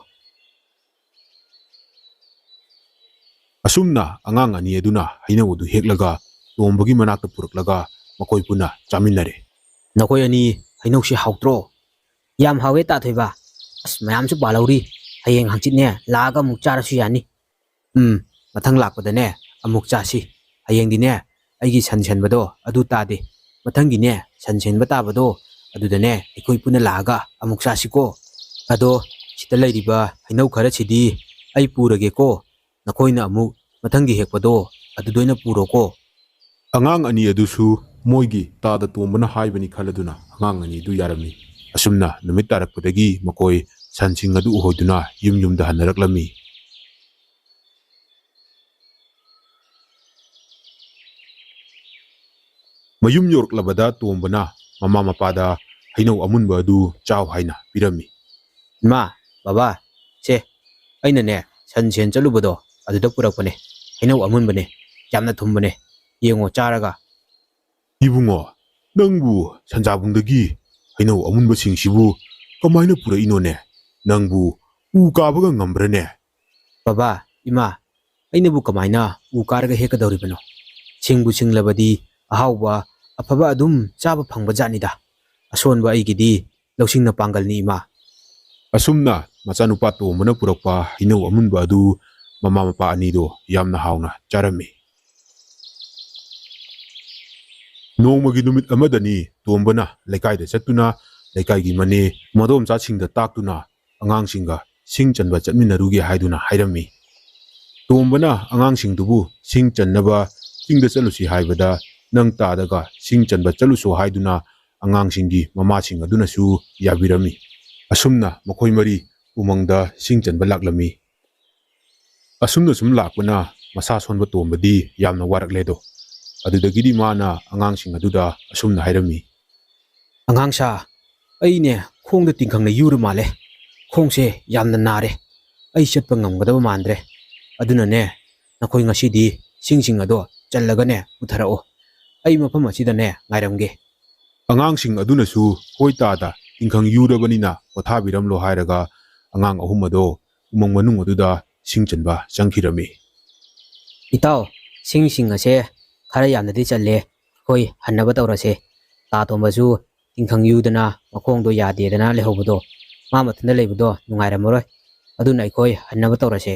ꯑꯁꯨꯝꯅ ꯑꯉꯥꯡ ꯑꯅꯤ ꯑꯗꯨꯅ ꯍꯩꯅꯧ ꯑꯗꯨ ꯍꯦꯛꯂꯒ ꯇꯣꯝꯕꯒꯤ ꯃꯅꯥꯛꯇ ꯄꯨꯔꯛꯂꯒ ꯃꯈꯣꯏ ꯄꯨꯟꯅ ꯆꯥꯃꯤꯟꯅꯔꯦ꯫ "ꯅꯈꯣꯏ ꯑꯅꯤ ꯍꯩꯅꯧꯁꯤ ꯍꯥꯎꯇ꯭ꯔꯣ? ꯌꯥꯝ ꯍꯥꯎꯋꯦ ꯇꯥꯊꯣꯏꯕ꯫ ꯑꯁ, ꯃꯌꯥꯝꯁꯨ ꯄꯥꯜꯍꯧꯔꯤ꯫ ꯍꯌꯦꯡ ꯍꯪꯆꯤꯠꯅꯦ ꯂꯥꯛꯑꯒ ꯑꯃꯨꯛ ꯆꯥꯔꯁꯨ ꯌꯥꯅꯤ꯫" "ꯎꯝ, ꯃꯊꯪ ꯂꯥꯛꯄꯗꯅꯦ ꯑꯃꯨꯛ ꯆꯥꯁꯤ꯫ ꯍꯌꯦꯡꯗꯤꯅꯦ ꯑꯩꯒꯤ ꯁꯟ ꯁꯦꯟꯕꯗꯣ ꯑꯗꯨ ꯇꯥꯗꯦ꯫ ꯃꯊꯪꯒꯤꯅꯦ ꯁꯟ ꯁꯦꯟꯕ ꯇꯥꯕꯗꯣ ꯑꯗꯨꯗꯅꯦ ꯑꯩꯈꯣꯏ ꯄꯨꯟꯅ ꯂꯥꯛꯑꯒ ꯑꯃꯨꯛ ꯆꯥꯁꯤꯀꯣ꯫ ꯑꯗꯣ ꯁꯤꯗ ꯂꯩꯔꯤꯕ ꯍꯩꯅꯧ ꯈꯔꯁꯤꯗꯤ ꯑꯩ ꯄꯨꯔꯒꯦꯀꯣ꯫ ꯅꯈꯣꯏꯅ ꯑꯃꯨꯛ ꯃꯊꯪꯒꯤ ꯍꯦꯛꯄꯗꯣ ꯑꯗꯨꯗ ꯑꯣꯏꯅ ꯄꯨꯔꯣꯀꯣ꯫ ꯑꯉꯥꯡ ꯑꯅꯤ ꯑꯗꯨꯁꯨ ꯃꯣꯏꯒꯤ ꯇꯥꯗ ꯇꯣꯝꯕꯅ ꯍꯥꯏꯕꯅꯤ ꯈꯜꯂꯗꯨꯅ ꯑꯉꯥꯡ ꯑꯅꯤꯗꯨ ꯌꯥꯔꯝꯃꯤ꯫ ꯑꯁꯨꯝꯅ ꯅꯨꯃꯤꯠ ꯇꯥꯔꯛꯄꯗꯒꯤ ꯃꯈꯣꯏ ꯁꯟꯁꯤꯡ ꯑꯗꯨ ꯎꯍꯧꯗꯨꯅ ꯌꯨꯝ ꯌꯨꯝꯗ ꯍꯟꯅꯔꯛꯂꯝꯃꯤ꯫ ꯃꯌꯨꯝ ꯌꯧꯔꯛꯂꯕꯗ ꯇꯣꯝꯕꯅ ꯃꯃꯥ ꯃꯄꯥꯗ ꯍꯩꯅꯧ ꯑꯃꯨꯟꯕ ꯑꯗꯨ ꯆꯥꯎ ꯍꯥꯏꯅ ꯄꯤꯔꯝꯃꯤ꯫ "ꯏꯃꯥ, ꯕꯕꯥ, ꯁꯦ, ꯑꯩꯅꯅꯦ ꯁꯟ ꯁꯦꯟ ꯆꯠꯂꯨꯕꯗꯣ ꯑꯗꯨꯗ ꯄꯨꯔꯛꯄꯅꯦ꯫ ꯍꯩꯅꯧ ꯑꯃꯨꯟꯕꯅꯦ, ꯌꯥꯝꯅ ꯊꯨꯝꯕꯅꯦ꯫ ꯌꯦꯡꯉꯣ ꯆꯥꯔꯒ꯫" "ꯏꯕꯨꯡꯉꯣ, ꯅꯪꯕꯨ ꯁꯟꯖꯥꯕꯨꯡꯗꯒꯤ ꯍꯩꯅꯧ ꯑꯃꯨꯟꯕꯁꯤꯡꯁꯤꯕꯨ ꯀꯃꯥꯏꯅ ꯄꯨꯔꯛꯏꯅꯣꯅꯦ? ꯅꯪꯕꯨ ꯎ ꯀꯥꯕꯒ ꯉꯝꯕ꯭ꯔꯅꯦ?" "ꯕꯕꯥ, ꯏꯃꯥ, ꯑꯩꯅꯕꯨ ꯀꯃꯥꯏꯅ ꯎ ꯀꯥꯔꯒ ꯍꯦꯛꯀꯗꯧꯔꯤꯕꯅꯣ? ꯁꯤꯡꯕꯨ ꯁꯤꯡꯂꯕꯗꯤ ꯑꯍꯥꯎꯕ ꯑꯐꯕ ꯑꯗꯨꯝ ꯆꯥꯕ ꯐꯪꯕ ꯖꯥꯠꯅꯤꯗ꯫ ꯑꯁꯣꯟꯕ ꯑꯩꯒꯤꯗꯤ ꯂꯧꯁꯤꯡꯅ ꯄꯥꯡꯒꯜꯅꯤ ꯏꯃꯥ꯫" ꯑꯁꯨꯝꯅ ꯃꯆꯥꯅꯨꯄꯥ ꯇꯣꯝꯕꯅ ꯄꯨꯔꯛꯄ ꯍꯩꯅꯧ ꯑꯃꯨꯟꯕ ꯑꯗꯨ ꯃꯃꯥ ꯃꯄꯥ ꯑꯅꯤꯗꯣ ꯌꯥꯝꯅ ꯍꯥꯎꯅ ꯆꯥꯔꯝꯃꯤ꯫ ꯅꯣꯡꯃꯒꯤ ꯅꯨꯃꯤꯠ ꯑꯃꯗꯅꯤ ꯇꯣꯝꯕꯅ ꯂꯩꯀꯥꯏꯗ ꯆꯠꯇꯨꯅ ꯂꯩꯀꯥꯏꯒꯤ ꯃꯅꯦ ꯃꯗꯣꯝꯆꯥꯁꯤꯡꯗ ꯇꯥꯛꯇꯨꯅ ꯑꯉꯥꯡꯁꯤꯡꯒ ꯁꯤꯡ ꯆꯟꯕ ꯆꯠꯃꯤꯟꯅꯔꯨꯒꯦ ꯍꯥꯏꯗꯨꯅ ꯍꯥꯏꯔꯝꯃꯤ꯫ ꯇꯣꯝꯕꯅ ꯑꯉꯥꯡꯁꯤꯡꯗꯨꯕꯨ ꯁꯤꯡ ꯆꯟꯅꯕ ꯆꯤꯡꯗ ꯆꯠꯂꯨꯁꯤ ꯍꯥꯏꯕꯗ ꯅꯪ ꯇꯥꯗꯒ ꯁꯤꯡ ꯆꯟꯕ ꯆꯠꯂꯨꯁꯣ ꯍꯥꯏꯗꯨꯅ ꯑꯉꯥꯡꯁꯤꯡꯒꯤ ꯃꯃꯥꯁꯤꯡ ꯑꯗꯨꯅꯁꯨ ꯌꯥꯕꯤꯔꯝꯃꯤ꯫ ꯑꯁꯨꯝꯅ ꯃꯈꯣꯏ ꯃꯔꯤ ꯎꯃꯪꯗ ꯁꯤꯡ ꯆꯟꯕ ꯂꯥꯛꯂꯝꯃꯤ꯫ ꯑꯁꯨꯝꯅ ꯁꯨꯝ ꯂꯥꯛꯄꯅ ꯃꯁꯥ ꯁꯣꯟꯕ ꯇꯣꯝꯕꯗꯤ ꯌꯥꯝꯅ ꯋꯥꯔꯛꯂꯦꯗꯣ꯫ ꯑꯗꯨꯗꯒꯤꯗꯤ ꯃꯥꯅ ꯑꯉꯥꯡꯁꯤꯡ ꯑꯗꯨꯗ ꯑꯁꯨꯝꯅ ꯍꯥꯏꯔꯝꯃꯤ꯫ "ꯑꯉꯥꯡꯁꯥ, ꯑꯩꯅꯦ ꯈꯣꯡꯗ ꯇꯤꯡꯈꯪꯅ ꯌꯨꯔ ꯃꯥꯜꯂꯦ꯫ ꯈꯣꯡꯁꯦ ꯌꯥꯝꯅ ꯅꯥꯔꯦ꯫ ꯑꯩ ꯆꯠꯄ ꯉꯝꯒꯗꯕ ꯃꯥꯟꯗ꯭ꯔꯦ꯫ ꯑꯗꯨꯅꯅꯦ ꯅꯈꯣꯏ ꯉꯁꯤꯗꯤ ꯁꯤꯡꯁꯤꯡ ꯑꯗꯣ ꯆꯜꯂꯒꯅꯦ ꯄꯨꯊꯔꯛꯑꯣ꯫ ꯑꯩ ꯃꯐꯝ ꯑꯁꯤꯗꯅꯦ ꯉꯥꯏꯔꯝꯒꯦ꯫" ꯑꯉꯥꯡꯁꯤꯡ ꯑꯗꯨꯅꯁꯨ ꯍꯣꯏ ꯇꯥꯗ ꯇꯤꯡꯈꯪ ꯌꯨꯔꯕꯅꯤꯅ ꯄꯣꯊꯥꯕꯤꯔꯝꯂꯣ ꯍꯥꯏꯔꯒ ꯑꯉꯥꯡ ꯑꯍꯨꯝ ꯑꯗꯣ ꯎꯃꯪ ꯃꯅꯨꯡ ꯑꯗꯨꯗ ꯁꯤꯡ ꯆꯟꯕ ꯆꯪꯈꯤꯔꯝꯃꯤ꯫ "ꯏꯇꯥꯎ, ꯁꯤꯡꯁꯤꯡ ꯑꯁꯦ ꯈꯔ ꯌꯥꯝꯅꯗꯤ ꯆꯜꯂꯦ꯫ ꯑꯩꯈꯣꯏ ꯍꯟꯅꯕ ꯇꯧꯔꯁꯦ꯫ ꯇꯥ ꯇꯣꯝꯕꯁꯨ ꯇꯤꯡꯈꯪ ꯌꯨꯗꯅ ꯃꯈꯣꯡꯗꯣ ꯌꯥꯗꯦꯗꯅ ꯂꯩꯍꯧꯕꯗꯣ, ꯃꯥ ꯃꯊꯟꯇ ꯂꯩꯕꯗꯣ ꯅꯨꯡꯉꯥꯏꯔꯝꯃꯔꯣꯏ꯫ ꯑꯗꯨꯅ ꯑꯩꯈꯣꯏ ꯍꯟꯅꯕ ꯇꯧꯔꯁꯦ꯫"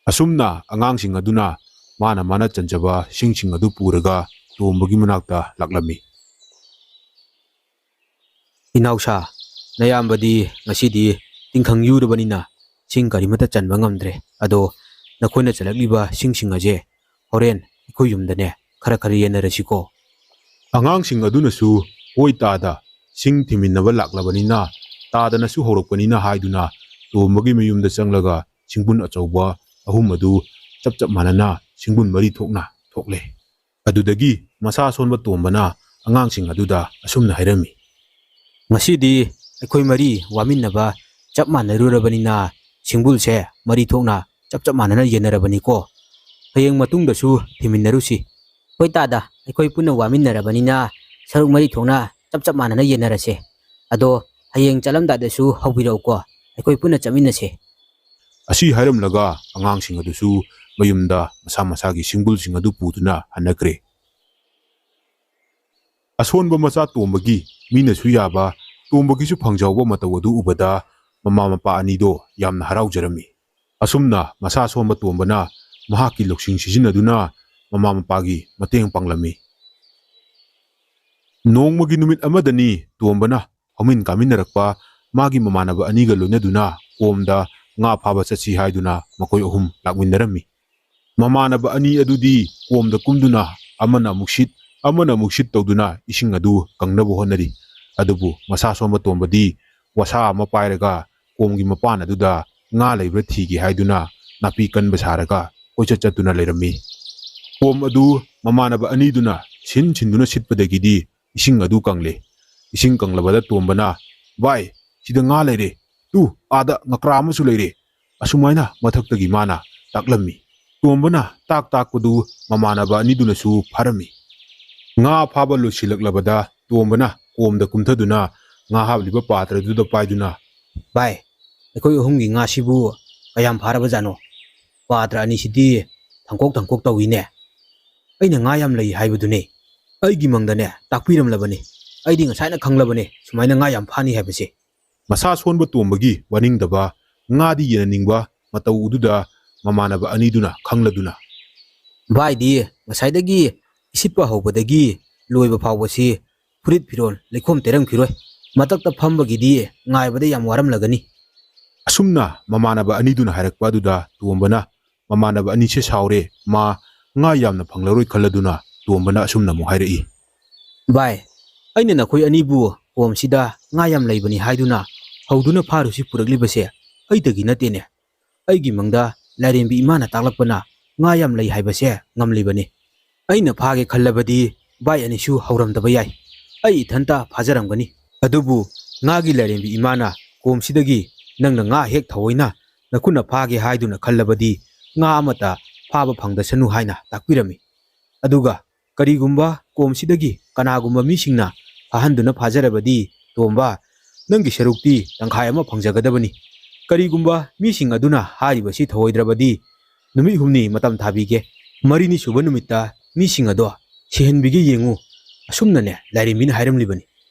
ꯑꯁꯨꯝꯅ ꯑꯉꯥꯡꯁꯤꯡ ꯑꯗꯨꯅ ꯃꯥꯅ ꯃꯥꯅ ꯆꯟꯖꯕ ꯁꯤꯡꯁꯤꯡ ꯑꯗꯨ ꯄꯨꯔꯒ ꯇꯣꯝꯕꯒꯤ ꯃꯅꯥꯛꯇ ꯂꯥꯛꯂꯝꯃꯤ꯫ "ꯏꯅꯥꯎꯁꯥ, ꯅꯌꯥꯝꯕꯗꯤ ꯉꯁꯤꯗꯤ ꯇꯤꯡꯈꯪ ꯌꯨꯔꯕꯅꯤꯅ ꯁꯤꯡ ꯀꯔꯤꯃꯠꯇ ꯆꯟꯕ ꯉꯝꯗ꯭ꯔꯦ꯫ ꯑꯗꯣ ꯅꯈꯣꯏꯅ ꯆꯠꯂꯛꯂꯤꯕ ꯁꯤꯡꯁꯤꯡ ꯑꯁꯦ ꯍꯣꯔꯦꯟ ꯑꯩꯈꯣꯏ ꯌꯨꯝꯗꯅꯦ ꯈꯔ ꯈꯔ ꯌꯦꯟꯅꯔꯁꯤꯀꯣ꯫ ꯑꯉꯥꯡꯁꯤꯡ ꯑꯗꯨꯅꯁꯨ, "ꯍꯣꯏ ꯇꯥꯗ, ꯁꯤꯡ ꯊꯤꯃꯤꯟꯅꯕ ꯂꯥꯛꯂꯕꯅꯤꯅ ꯇꯥꯗꯅꯁꯨ ꯍꯧꯔꯛꯄꯅꯤꯅ" ꯍꯥꯏꯗꯨꯅ ꯇꯣꯝꯕꯒꯤ ꯃꯌꯨꯝꯗ ꯆꯪꯂꯒ ꯁꯤꯡꯕꯨꯟ ꯑꯆꯧꯕ ꯑꯍꯨꯝ ꯑꯗꯨ ꯆꯞ ꯆꯞ ꯃꯥꯟꯅꯅ ꯁꯤꯡꯕꯨꯟ ꯃꯔꯤ ꯊꯣꯛꯅ ꯊꯣꯛꯂꯦ꯫ ꯑꯗꯨꯗꯒꯤ ꯃꯁꯥ ꯁꯣꯟꯕ ꯇꯣꯝꯕꯅ ꯑꯉꯥꯡꯁꯤꯡ ꯑꯗꯨꯗ ꯑꯁꯨꯝꯅ ꯍꯥꯏꯔꯝꯃꯤ: "ꯉꯁꯤꯗꯤ ꯑꯩꯈꯣꯏ ꯃꯔꯤ ꯋꯥꯃꯤꯟꯅꯕ ꯆꯞ ꯃꯥꯟꯅꯔꯨꯔꯕꯅꯤꯅ ꯁꯤꯡꯕꯨꯜꯁꯦ ꯃꯔꯤ ꯊꯣꯛꯅ ꯆꯞ ꯆꯞ ꯃꯥꯟꯅꯅ ꯌꯦꯟꯅꯔꯕꯅꯤꯀꯣ꯫ ꯍꯌꯦꯡ ꯃꯇꯨꯡꯗꯁꯨ ꯊꯤꯃꯤꯟꯅꯔꯨꯁꯤ꯫" "ꯍꯣꯏ ꯇꯥꯗ, ꯑꯩꯈꯣꯏ ꯄꯨꯟꯅ ꯋꯥꯃꯤꯟꯅꯔꯕꯅꯤꯅ ꯁꯔꯨꯛ ꯃꯔꯤ ꯊꯣꯛꯅ ꯆꯞ ꯆꯞ ꯃꯥꯟꯅꯅ ꯌꯦꯟꯅꯔꯁꯦ꯫ ꯑꯗꯣ ꯍꯌꯦꯡ ꯆꯠꯂꯝꯗꯥꯏꯗꯁꯨ ꯍꯧꯕꯤꯔꯛꯎꯀꯣ, ꯑꯩꯈꯣꯏ ꯄꯨꯟꯅ ꯆꯠꯃꯤꯟꯅꯁꯦ꯫" ꯑꯁꯤ ꯍꯥꯏꯔꯝꯂꯒ ꯑꯉꯥꯡꯁꯤꯡ ꯑꯗꯨꯁꯨ ꯃꯌꯨꯝꯗ ꯃꯁꯥ ꯃꯁꯥꯒꯤ ꯁꯤꯡꯕꯨꯜꯁꯤꯡ ꯑꯗꯨ ꯄꯨꯗꯨꯅ ꯍꯟꯅꯈ꯭ꯔꯦ꯫ ꯑꯁꯣꯟꯕ ꯃꯆꯥ ꯇꯣꯝꯕꯒꯤ, ꯃꯤꯅꯁꯨ ꯌꯥꯕ, ꯇꯣꯝꯕꯒꯤꯁꯨ ꯐꯪꯖꯍꯧꯕ ꯃꯇꯧ ꯑꯗꯨ ꯎꯕꯗ ꯃꯃꯥ ꯃꯄꯥ ꯑꯅꯤꯗꯣ ꯌꯥꯝꯅ ꯍꯔꯥꯎꯖꯔꯝꯃꯤ꯫ ꯑꯁꯨꯝꯅ ꯃꯁꯥ ꯁꯣꯟꯕ ꯇꯣꯝꯕꯅ ꯃꯍꯥꯛꯀꯤ ꯂꯧꯁꯤꯡ ꯁꯤꯖꯤꯟꯅꯗꯨꯅ ꯃꯃꯥ ꯃꯄꯥꯒꯤ ꯃꯇꯦꯡ ꯄꯥꯡꯂꯝꯃꯤ꯫ ꯅꯣꯡꯃꯒꯤ ꯅꯨꯃꯤꯠ ꯑꯃꯗꯅꯤ ꯇꯣꯝꯕꯅ ꯍꯧꯃꯤꯟ ꯀꯥꯃꯤꯟꯅꯔꯛꯄ ꯃꯥꯒꯤ ꯃꯃꯥꯟꯅꯕ ꯑꯅꯤꯒ ꯂꯣꯏꯅꯗꯨꯅ ꯀꯣꯝꯗ ꯉꯥ ꯐꯥꯕ ꯆꯠꯁꯤ ꯍꯥꯏꯗꯨꯅ ꯃꯈꯣꯏ ꯑꯍꯨꯝ ꯂꯥꯛꯃꯤꯟꯅꯔꯝꯃꯤ꯫ ꯃꯃꯥꯟꯅꯕ ꯑꯅꯤ ꯑꯗꯨꯗꯤ ꯀꯣꯝꯗ ꯀꯨꯝꯗꯨꯅ ꯑꯃꯅ ꯑꯃꯨꯛ ꯁꯤꯠ, ꯑꯃꯅ ꯑꯃꯨꯛ ꯁꯤꯠ ꯇꯧꯗꯨꯅ ꯏꯁꯤꯡ ꯑꯗꯨ ꯀꯪꯅꯕ ꯍꯣꯠꯅꯔꯤ꯫ ꯑꯗꯨꯕꯨ ꯃꯁꯥ ꯁꯣꯟꯕ ꯇꯣꯝꯕꯗꯤ ꯋꯥꯁꯥ ꯑꯃ ꯄꯥꯏꯔꯒ ꯀꯣꯝꯒꯤ ꯃꯄꯥꯟ ꯑꯗꯨꯗ ꯉꯥ ꯂꯩꯕ꯭ꯔꯥ ꯊꯤꯒꯦ ꯍꯥꯏꯗꯨꯅ ꯅꯥꯄꯤ ꯀꯟꯕ ꯁꯥꯔꯒ ꯀꯣꯏꯆꯠ ꯆꯠꯇꯨꯅ ꯂꯩꯔꯝꯃꯤ꯫ ꯀꯣꯝ ꯑꯗꯨ ꯃꯃꯥꯟꯅꯕ ꯑꯅꯤꯗꯨꯅ ꯁꯤꯟ ꯁꯤꯟꯗꯨꯅ ꯁꯤꯠꯄꯗꯒꯤꯗꯤ ꯏꯁꯤꯡ ꯑꯗꯨ ꯀꯪꯂꯦ꯫ ꯏꯁꯤꯡ ꯀꯪꯂꯕꯗ ꯇꯣꯝꯕꯅ, "ꯚꯥꯏ, ꯁꯤꯗ ꯉꯥ ꯂꯩꯔꯦ꯫ ꯇꯨ, ꯑꯥꯗ ꯉꯀ꯭ꯔꯥ ꯑꯃꯁꯨ ꯂꯩꯔꯦ꯫" ꯑꯁꯨꯃꯥꯏꯅ ꯃꯊꯛꯇꯒꯤ ꯃꯥꯅ ꯇꯥꯛꯂꯝꯃꯤ꯫ ꯇꯣꯝꯕꯅ ꯇꯥꯛ ꯇꯥꯛꯄꯗꯨ ꯃꯃꯥꯟꯅꯕ ꯑꯅꯤꯗꯨꯅꯁꯨ ꯐꯥꯔꯝꯃꯤ꯫ ꯉꯥ ꯐꯥꯕ ꯂꯣꯏꯁꯤꯜꯂꯛꯂꯕꯗ ꯇꯣꯝꯕꯅ ꯀꯣꯝꯗ ꯀꯨꯝꯊꯗꯨꯅ ꯉꯥ ꯍꯥꯞꯂꯤꯕ ꯄꯥꯇ꯭ꯔꯗꯨꯗ ꯄꯥꯏꯗꯨꯅ, "ꯚꯥꯏ, ꯑꯩꯈꯣꯏ ꯑꯍꯨꯝꯒꯤ ꯉꯥꯁꯤꯕꯨ ꯀꯌꯥꯝ ꯐꯥꯔꯕꯖꯥꯠꯅꯣ? ꯄꯥꯇ꯭ꯔ ꯑꯅꯤꯁꯤꯗꯤ ꯊꯪꯀꯣꯛ ꯊꯪꯀꯣꯛ ꯇꯧꯏꯅꯦ꯫ ꯑꯩꯅ ꯉꯥ ꯌꯥꯝ ꯂꯩ ꯍꯥꯏꯕꯗꯨꯅꯦ꯫ ꯑꯩꯒꯤ ꯃꯪꯗꯅꯦ ꯇꯥꯛꯄꯤꯔꯝꯂꯕꯅꯤ꯫ ꯑꯩꯗꯤ ꯉꯁꯥꯏꯅ ꯈꯪꯂꯕꯅꯦ ꯁꯨꯃꯥꯏꯅ ꯉꯥ ꯌꯥꯝ ꯐꯥꯅꯤ ꯍꯥꯏꯕꯁꯦ꯫" ꯃꯁꯥ ꯁꯣꯟꯕ ꯇꯣꯝꯕꯒꯤ ꯋꯥꯅꯤꯡꯗꯕ, ꯉꯥꯗꯤ ꯌꯦꯟꯅꯅꯤꯡꯕ ꯃꯇꯧ ꯑꯗꯨꯗ ꯃꯃꯥꯟꯅꯕ ꯑꯅꯤꯗꯨꯅ ꯈꯪꯂꯗꯨꯅ, "ꯚꯥꯏꯗꯤ ꯉꯁꯥꯏꯗꯒꯤ ꯏꯁꯤꯠꯄ ꯍꯧꯕꯗꯒꯤ ꯂꯣꯏꯕ ꯐꯥꯎꯕꯁꯤ ꯐꯨꯔꯤꯠ ꯐꯤꯔꯣꯜ ꯂꯩꯈꯣꯝ ꯇꯩꯔꯝꯈꯤꯔꯣꯏ꯫ ꯃꯊꯛꯇ ꯐꯝꯕꯒꯤꯗꯤ ꯉꯥꯏꯕꯗ ꯌꯥꯝ ꯋꯥꯔꯝꯂꯒꯅꯤ꯫" ꯑꯁꯨꯝꯅ ꯃꯃꯥꯟꯅꯕ ꯑꯅꯤꯗꯨꯅ ꯍꯥꯏꯔꯛꯄ ꯑꯗꯨꯗ ꯇꯣꯝꯕꯅ, ꯃꯃꯥꯟꯅꯕ ꯑꯅꯤꯁꯦ ꯁꯥꯎꯔꯦ꯫ ꯃꯥ ꯉꯥ ꯌꯥꯝꯅ ꯐꯪꯂꯔꯣꯏ ꯈꯜꯂꯗꯨꯅ ꯇꯣꯝꯕꯅ ꯑꯁꯨꯝꯅ ꯑꯃꯨꯛ ꯍꯥꯏꯔꯛꯏ꯫ "ꯚꯥꯏ, ꯑꯩꯅ ꯅꯈꯣꯏ ꯑꯅꯤꯕꯨ ꯀꯣꯝꯁꯤꯗ ꯉꯥ ꯌꯥꯝ ꯂꯩꯕꯅꯤ ꯍꯥꯏꯗꯨꯅ ꯍꯧꯗꯨꯅ ꯐꯥꯔꯨꯁꯤ ꯄꯨꯔꯛꯂꯤꯕꯁꯦ ꯑꯩꯗꯒꯤ ꯅꯠꯇꯦꯅꯦ꯫ ꯑꯩꯒꯤ ꯃꯪꯗ ꯂꯥꯏꯔꯦꯝꯕꯤ ꯏꯃꯥꯅ ꯇꯥꯛꯂꯛꯄꯅ ꯉꯥ ꯌꯥꯝ ꯂꯩ ꯍꯥꯏꯕꯁꯦ ꯉꯝꯂꯤꯕꯅꯤ꯫ ꯑꯩꯅ ꯐꯥꯒꯦ ꯈꯜꯂꯕꯗꯤ ꯚꯥꯏ ꯑꯅꯤꯁꯨ ꯍꯧꯔꯝꯗꯕ ꯌꯥꯏ꯫ ꯑꯩ ꯏꯊꯟꯇ ꯐꯥꯖꯔꯝꯒꯅꯤ꯫ ꯑꯗꯨꯕꯨ ꯉꯥꯒꯤ ꯂꯥꯏꯔꯦꯝꯕꯤ ꯏꯃꯥꯅ ꯀꯣꯝꯁꯤꯗꯒꯤ ꯅꯪꯅ ꯉꯥ ꯍꯦꯛ ꯊꯑꯣꯏꯅ ꯅꯈꯨꯠꯅ ꯐꯥꯒꯦ ꯍꯥꯏꯗꯨꯅ ꯈꯜꯂꯕꯗꯤ ꯉꯥ ꯑꯃꯠꯇ ꯐꯥꯕ ꯐꯪꯗꯁꯅꯨ ꯍꯥꯏꯅ ꯇꯥꯛꯄꯤꯔꯝꯃꯤ꯫ ꯑꯗꯨꯒ ꯀꯔꯤꯒꯨꯝꯕ ꯀꯣꯝꯁꯤꯗꯒꯤ ꯀꯅꯥꯒꯨꯝꯕ ꯃꯤꯁꯤꯡꯅ ꯐꯥꯍꯟꯗꯨꯅ ꯐꯥꯖꯔꯕꯗꯤ, ꯇꯣꯝꯕ, ꯅꯪꯒꯤ ꯁꯔꯨꯛꯇꯤ ꯇꯪꯈꯥꯏ ꯑꯃ ꯐꯪꯖꯒꯗꯕꯅꯤ꯫ ꯀꯔꯤꯒꯨꯝꯕ ꯃꯤꯁꯤꯡ ꯑꯗꯨꯅ ꯍꯥꯏꯔꯤꯕꯁꯤ ꯊꯧꯑꯣꯏꯗ꯭ꯔꯕꯗꯤ, ꯅꯨꯃꯤꯠ ꯍꯨꯝꯅꯤ ꯃꯇꯝ ꯊꯥꯕꯤꯒꯦ꯫ ꯃꯔꯤꯅꯤ ꯁꯨꯕ ꯅꯨꯃꯤꯠꯇ ꯃꯤꯁꯤꯡ ꯑꯗꯣ ꯁꯤꯍꯟꯕꯤꯒꯦ ꯌꯦꯡꯉꯨ꯫ ꯑꯁꯨꯝꯅꯅꯦ ꯂꯥꯏꯔꯦꯝꯕꯤꯅ ꯍꯥꯏꯔꯝꯂꯤꯕꯅꯤ꯫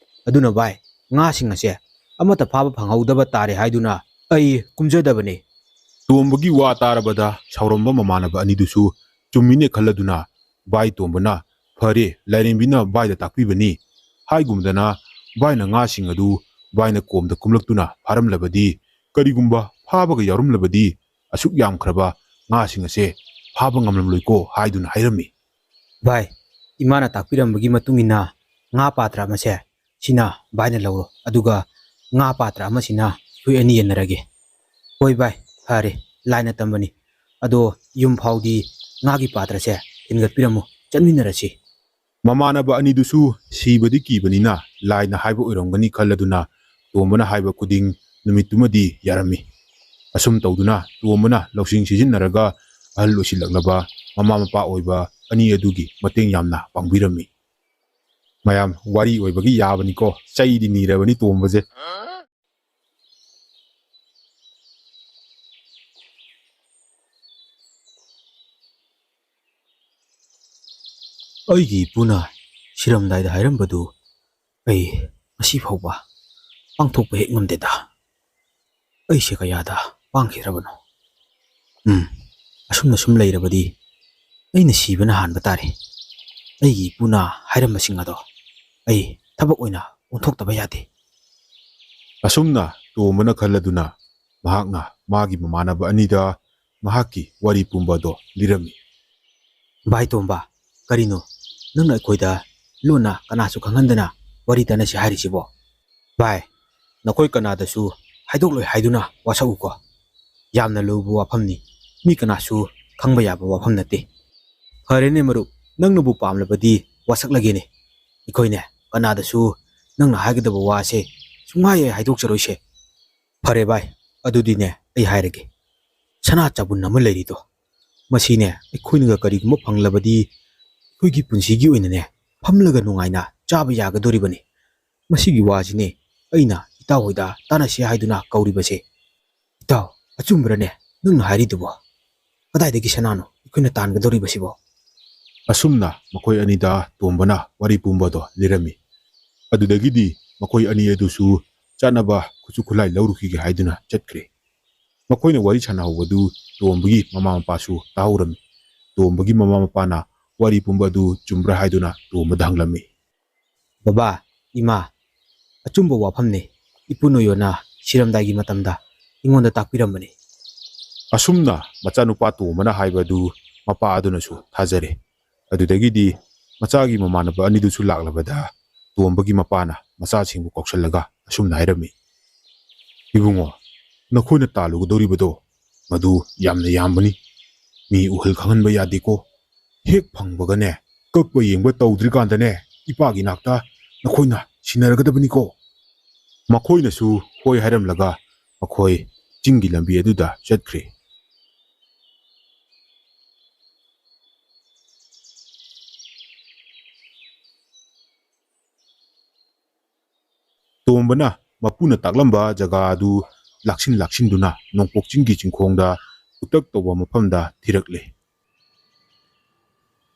ꯑꯗꯨꯅ ꯚꯥꯏ, ꯉꯥꯁꯤꯡ ꯑꯁꯦ ꯑꯃꯠꯇ ꯐꯥꯕ ꯐꯪꯍꯧꯗꯕ ꯇꯥꯔꯦ ꯍꯥꯏꯗꯨꯅ ꯑꯩ ꯀꯨꯝꯖꯗꯕꯅꯤ꯫ ꯇꯣꯝꯕꯒꯤ ꯋꯥ ꯇꯥꯔꯕꯗ ꯁꯥꯎꯔꯝꯕ ꯃꯃꯥꯟꯅꯕ ꯑꯅꯤꯗꯨꯁꯨ ꯆꯨꯝꯃꯤꯅꯦ ꯈꯜꯂꯗꯨꯅ, ꯚꯥꯏ ꯇꯣꯝꯕꯅ, "ꯐꯔꯦ, ꯂꯥꯏꯔꯦꯝꯕꯤꯅ ꯚꯥꯏꯗ ꯇꯥꯛꯄꯤꯕꯅꯤ" ꯍꯥꯏꯒꯨꯝꯗꯅ, ꯚꯥꯏꯅ ꯉꯥꯁꯤꯡ ꯑꯗꯨ ꯚꯥꯏꯅ ꯀꯣꯝꯗ ꯀꯨꯝꯂꯛꯇꯨꯅ ꯐꯥꯔꯝꯂꯕꯗꯤ, ꯀꯔꯤꯒꯨꯝꯕ ꯐꯥꯕꯒ ꯌꯥꯎꯔꯝꯂꯕꯗꯤ, ꯑꯁꯨꯛ ꯌꯥꯝꯈ꯭ꯔꯕ ꯉꯥꯁꯤꯡ ꯑꯁꯦ ꯐꯥꯕ ꯉꯝꯂꯝꯂꯣꯏꯀꯣ ꯍꯥꯏꯗꯨꯅ ꯍꯥꯏꯔꯝꯃꯤ꯫ ꯚꯥꯏ, ꯏꯃꯥꯅ ꯇꯥꯛꯄꯤꯔꯝꯕꯒꯤ ꯃꯇꯨꯡ ꯏꯟꯅ ꯉꯥ ꯄꯥꯇ꯭ꯔ ꯑꯃꯁꯦ ꯁꯤꯅ ꯚꯥꯏꯅ ꯂꯧꯔꯣ, ꯑꯗꯨꯒ ꯉꯥ ꯄꯥꯇ꯭ꯔ ꯑꯃꯁꯤꯅ ꯑꯩꯈꯣꯏ ꯑꯅꯤ ꯌꯦꯟꯅꯔꯒꯦ꯫ ꯍꯣꯏ ꯚꯥꯏ, ꯐꯔꯦ, ꯂꯥꯏꯅ ꯇꯝꯕꯅꯤ꯫ ꯑꯗꯣ ꯌꯨꯝ ꯐꯥꯎꯗꯤ ꯉꯥꯒꯤ ꯄꯥꯇ꯭ꯔꯁꯦ ꯊꯤꯟꯒꯠꯄꯤꯔꯝꯃꯨ, ꯆꯠꯃꯤꯟꯅꯔꯁꯤ꯫ ꯃꯃꯥꯟꯅꯕ ꯑꯅꯤꯗꯨꯁꯨ ꯁꯤꯕꯗꯤ ꯀꯤꯕꯅꯤꯅ ꯂꯥꯏꯅ ꯍꯥꯏꯕ ꯑꯣꯏꯔꯝꯒꯅꯤ ꯈꯜꯂꯗꯨꯅ ꯇꯣꯝꯕꯅ ꯍꯥꯏꯕ ꯈꯨꯗꯤꯡ ꯅꯨꯃꯤꯠꯇꯨꯃꯗꯤ ꯌꯥꯔꯝꯃꯤ꯫ ꯑꯁꯨꯝ ꯇꯧꯗꯨꯅ ꯇꯣꯝꯕꯅ ꯂꯧꯁꯤꯡ ꯁꯤꯖꯤꯟꯅꯔꯒ ꯑꯍꯜ ꯑꯣꯏꯁꯤꯜꯂꯛꯂꯕ ꯃꯃꯥ ꯃꯄꯥ ꯑꯣꯏꯕ ꯑꯅꯤ ꯑꯗꯨꯒꯤ ꯃꯇꯦꯡ ꯌꯥꯝꯅ ꯄꯥꯡꯕꯤꯔꯝꯃꯤ꯫ ꯃꯌꯥꯝ, ꯋꯥꯔꯤ ꯑꯣꯏꯕꯒꯤ ꯌꯥꯕꯅꯤꯀꯣ, ꯆꯩꯗꯤ ꯅꯤꯔꯕꯅꯤ ꯇꯣꯝꯕꯁꯦ꯫ ꯑꯩꯒꯤ ꯏꯄꯨꯅ ꯁꯤꯔꯝꯗꯥꯏꯗ ꯍꯥꯏꯔꯝꯕꯗꯨ ꯑꯩ ꯉꯁꯤ ꯐꯥꯎꯕ ꯄꯥꯡꯊꯣꯛꯄ ꯍꯦꯛ ꯉꯝꯗꯦꯗ꯫ ꯑꯩꯁꯦ ꯀꯌꯥꯗ ꯄꯥꯡꯈꯤꯗ꯭ꯔꯕꯅꯣ? ꯎꯝ, ꯑꯁꯨꯝꯅ ꯁꯨꯝ ꯂꯩꯔꯕꯗꯤ ꯑꯩꯅ ꯁꯤꯕꯅ ꯍꯥꯟꯕ ꯇꯥꯔꯦ꯫ ꯑꯩꯒꯤ ꯏꯄꯨꯅ ꯍꯥꯏꯔꯝꯕꯁꯤꯡ ꯑꯗꯣ ꯑꯩ ꯊꯕꯛ ꯑꯣꯏꯅ ꯑꯣꯟꯊꯣꯛꯇꯕ ꯌꯥꯗꯦ꯫ ꯑꯁꯨꯝꯅ ꯇꯣꯝꯕꯅ ꯈꯜꯂꯗꯨꯅ ꯃꯍꯥꯛꯅ ꯃꯥꯒꯤ ꯃꯃꯥꯟꯅꯕ ꯑꯅꯤꯗ ꯃꯍꯥꯛꯀꯤ ꯋꯥꯔꯤ ꯄꯨꯝꯕ ꯑꯗꯣ ꯂꯤꯔꯝꯃꯤ꯫ ꯚꯥꯏ ꯇꯣꯝꯕ, ꯀꯔꯤꯅꯣ ꯅꯪꯅ ꯑꯩꯈꯣꯏꯗ ꯂꯣꯟꯅ ꯀꯅꯥꯁꯨ ꯈꯪꯍꯟꯗꯅ ꯋꯥꯔꯤ ꯇꯥꯟꯅꯁꯤ ꯍꯥꯏꯔꯤꯁꯤꯕꯣ? ꯚꯥꯏ, ꯅꯈꯣꯏ ꯀꯅꯥꯗꯁꯨ ꯍꯥꯏꯗꯣꯛꯂꯣꯏ ꯍꯥꯏꯗꯨꯅ ꯋꯥꯁꯛꯎꯀꯣ꯫ ꯌꯥꯝꯅ ꯂꯨꯕ ꯋꯥꯐꯝꯅꯤ, ꯃꯤ ꯀꯅꯥꯁꯨ ꯈꯪꯕ ꯌꯥꯕ ꯋꯥꯐꯝ ꯅꯠꯇꯦ꯫ ꯐꯔꯦꯅꯦ ꯃꯔꯨꯞ, ꯅꯪꯅꯕꯨ ꯄꯥꯝꯂꯕꯗꯤ ꯋꯥꯁꯛꯂꯒꯦꯅꯦ꯫ ꯑꯩꯈꯣꯏꯅꯦ ꯀꯅꯥꯗꯁꯨ ꯅꯪꯅ ꯍꯥꯏꯒꯗꯕ ꯋꯥꯁꯦ ꯁꯨꯡꯍꯥꯏ ꯍꯦꯛ ꯍꯥꯏꯗꯣꯛꯆꯔꯣꯏꯁꯦ꯫ ꯐꯔꯦ ꯚꯥꯏ, ꯑꯗꯨꯗꯤꯅꯦ ꯑꯩ ꯍꯥꯏꯔꯒꯦ꯫ ꯁꯅꯥ ꯆꯕꯨꯟ ꯑꯃ ꯂꯩꯔꯤꯗꯣ, ꯃꯁꯤꯅꯦ ꯑꯩꯈꯣꯏꯅꯒ ꯀꯔꯤꯒꯨꯝꯕ ꯐꯪꯂꯕꯗꯤ ꯑꯩꯈꯣꯏꯒꯤ ꯄꯨꯟꯁꯤꯒꯤ ꯑꯣꯏꯅꯅꯦ ꯐꯝꯂꯒ ꯅꯨꯡꯉꯥꯏꯅ ꯆꯥꯕ ꯌꯥꯒꯗꯣꯔꯤꯕꯅꯤ꯫ ꯃꯁꯤꯒꯤ ꯋꯥꯁꯤꯅꯦ ꯑꯩꯅ ꯏꯇꯥꯎ ꯍꯣꯏꯗ ꯇꯥꯟꯅꯁꯤ ꯍꯥꯏꯗꯨꯅ ꯀꯧꯔꯤꯕꯁꯦ꯫ ꯏꯇꯥꯎ, ꯑꯆꯨꯝꯕ꯭ꯔꯅꯦ ꯅꯪꯅ ꯍꯥꯏꯔꯤꯗꯨꯕꯣ? ꯀꯗꯥꯏꯗꯒꯤ ꯁꯅꯥꯅꯣ ꯑꯩꯈꯣꯏꯅ ꯇꯥꯟꯒꯗꯧꯔꯤꯕꯁꯤꯕꯣ? ꯑꯁꯨꯝꯅ ꯃꯈꯣꯏ ꯑꯅꯤꯗ ꯇꯣꯝꯕꯅ ꯋꯥꯔꯤ ꯄꯨꯝꯕꯗꯣ ꯂꯤꯔꯝꯃꯤ꯫ ꯑꯗꯨꯗꯒꯤꯗꯤ ꯃꯈꯣꯏ ꯑꯅꯤ ꯑꯗꯨꯁꯨ ꯆꯥꯅꯕ ꯈꯨꯠꯁꯨ ꯈꯨꯠꯂꯥꯏ ꯂꯧꯔꯨꯈꯤꯒꯦ ꯍꯥꯏꯗꯨꯅ ꯆꯠꯈ꯭ꯔꯦ꯫ ꯃꯈꯣꯏꯅ ꯋꯥꯔꯤ ꯁꯥꯟꯅꯍꯧꯕꯗꯨ ꯇꯣꯝꯕꯒꯤ ꯃꯃꯥ ꯃꯄꯥꯁꯨ ꯇꯥꯍꯧꯔꯝꯃꯤ꯫ ꯇꯣꯝꯕꯒꯤ ꯃꯃꯥ ꯃꯄꯥꯅ ꯋꯥꯔꯤ ꯄꯨꯝꯕ ꯑꯗꯨ ꯆꯨꯝꯕ꯭ꯔꯥ ꯍꯥꯏꯗꯨꯅ ꯇꯣꯝꯕꯗ ꯍꯪꯂꯝꯃꯤ꯫ ꯕꯕꯥ, ꯏꯃꯥ, ꯑꯆꯨꯝꯕ ꯋꯥꯐꯝꯅꯤ꯫ ꯏꯄꯨ ꯅꯣꯌꯣꯅ ꯁꯤꯔꯝꯗꯥꯏꯒꯤ ꯃꯇꯝꯗ ꯑꯩꯉꯣꯟꯗ ꯇꯥꯛꯄꯤꯔꯝꯕꯅꯤ꯫ ꯑꯁꯨꯝꯅ ꯃꯆꯥꯅꯨꯄꯥ ꯇꯣꯝꯕꯅ ꯍꯥꯏꯕ ꯑꯗꯨ ꯃꯄꯥ ꯑꯗꯨꯅꯁꯨ ꯊꯥꯖꯔꯦ꯫ ꯑꯗꯨꯗꯒꯤꯗꯤ ꯃꯆꯥꯒꯤ ꯃꯃꯥꯟꯅꯕ ꯑꯅꯤꯗꯨꯁꯨ ꯂꯥꯛꯂꯕꯗ ꯇꯣꯝꯕꯒꯤ ꯃꯄꯥꯅ ꯃꯆꯥꯁꯤꯡꯕꯨ ꯀꯧꯁꯜꯂꯒ ꯑꯁꯨꯝꯅ ꯍꯥꯏꯔꯝꯃꯤ, "ꯏꯕꯨꯡꯉꯣ, ꯅꯈꯣꯏꯅ ꯇꯥꯜꯂꯨꯒꯗꯧꯔꯤꯕꯗꯣ ꯃꯗꯨ ꯌꯥꯝꯅ ꯌꯥꯝꯕꯅꯤ꯫ ꯃꯤ ꯎꯍꯜ ꯈꯪꯍꯟꯕ ꯌꯥꯗꯦꯀꯣ꯫ ꯍꯦꯛ ꯐꯪꯕꯒꯅꯦ, ꯀꯛꯄ ꯌꯦꯡꯕ ꯇꯧꯗ꯭ꯔꯤꯀꯥꯟꯗꯅꯦ, ꯏꯄꯥꯒꯤ ꯅꯥꯛꯇ ꯅꯈꯣꯏꯅ ꯁꯤꯟꯅꯔꯒꯗꯕꯅꯤꯀꯣ꯫" ꯃꯈꯣꯏꯅꯁꯨ ꯍꯣꯏ ꯍꯥꯏꯔꯝꯂꯒ ꯃꯈꯣꯏ ꯆꯤꯡꯒꯤ ꯂꯝꯕꯤ ꯑꯗꯨꯗ ꯆꯠꯈ꯭ꯔꯦ꯫ ꯇꯣꯝꯕꯅ ꯃꯄꯨꯅ ꯇꯥꯛꯂꯝꯕ ꯖꯒꯥ ꯑꯗꯨ ꯂꯥꯛꯁꯤꯟ ꯂꯥꯛꯁꯤꯟꯗꯨꯅ ꯅꯣꯡꯄꯣꯛ ꯆꯤꯡꯒꯤ ꯆꯤꯡꯈꯣꯡꯗ ꯎꯇꯛ ꯇꯧꯕ ꯃꯐꯝꯗ ꯊꯤꯔꯛꯂꯦ꯫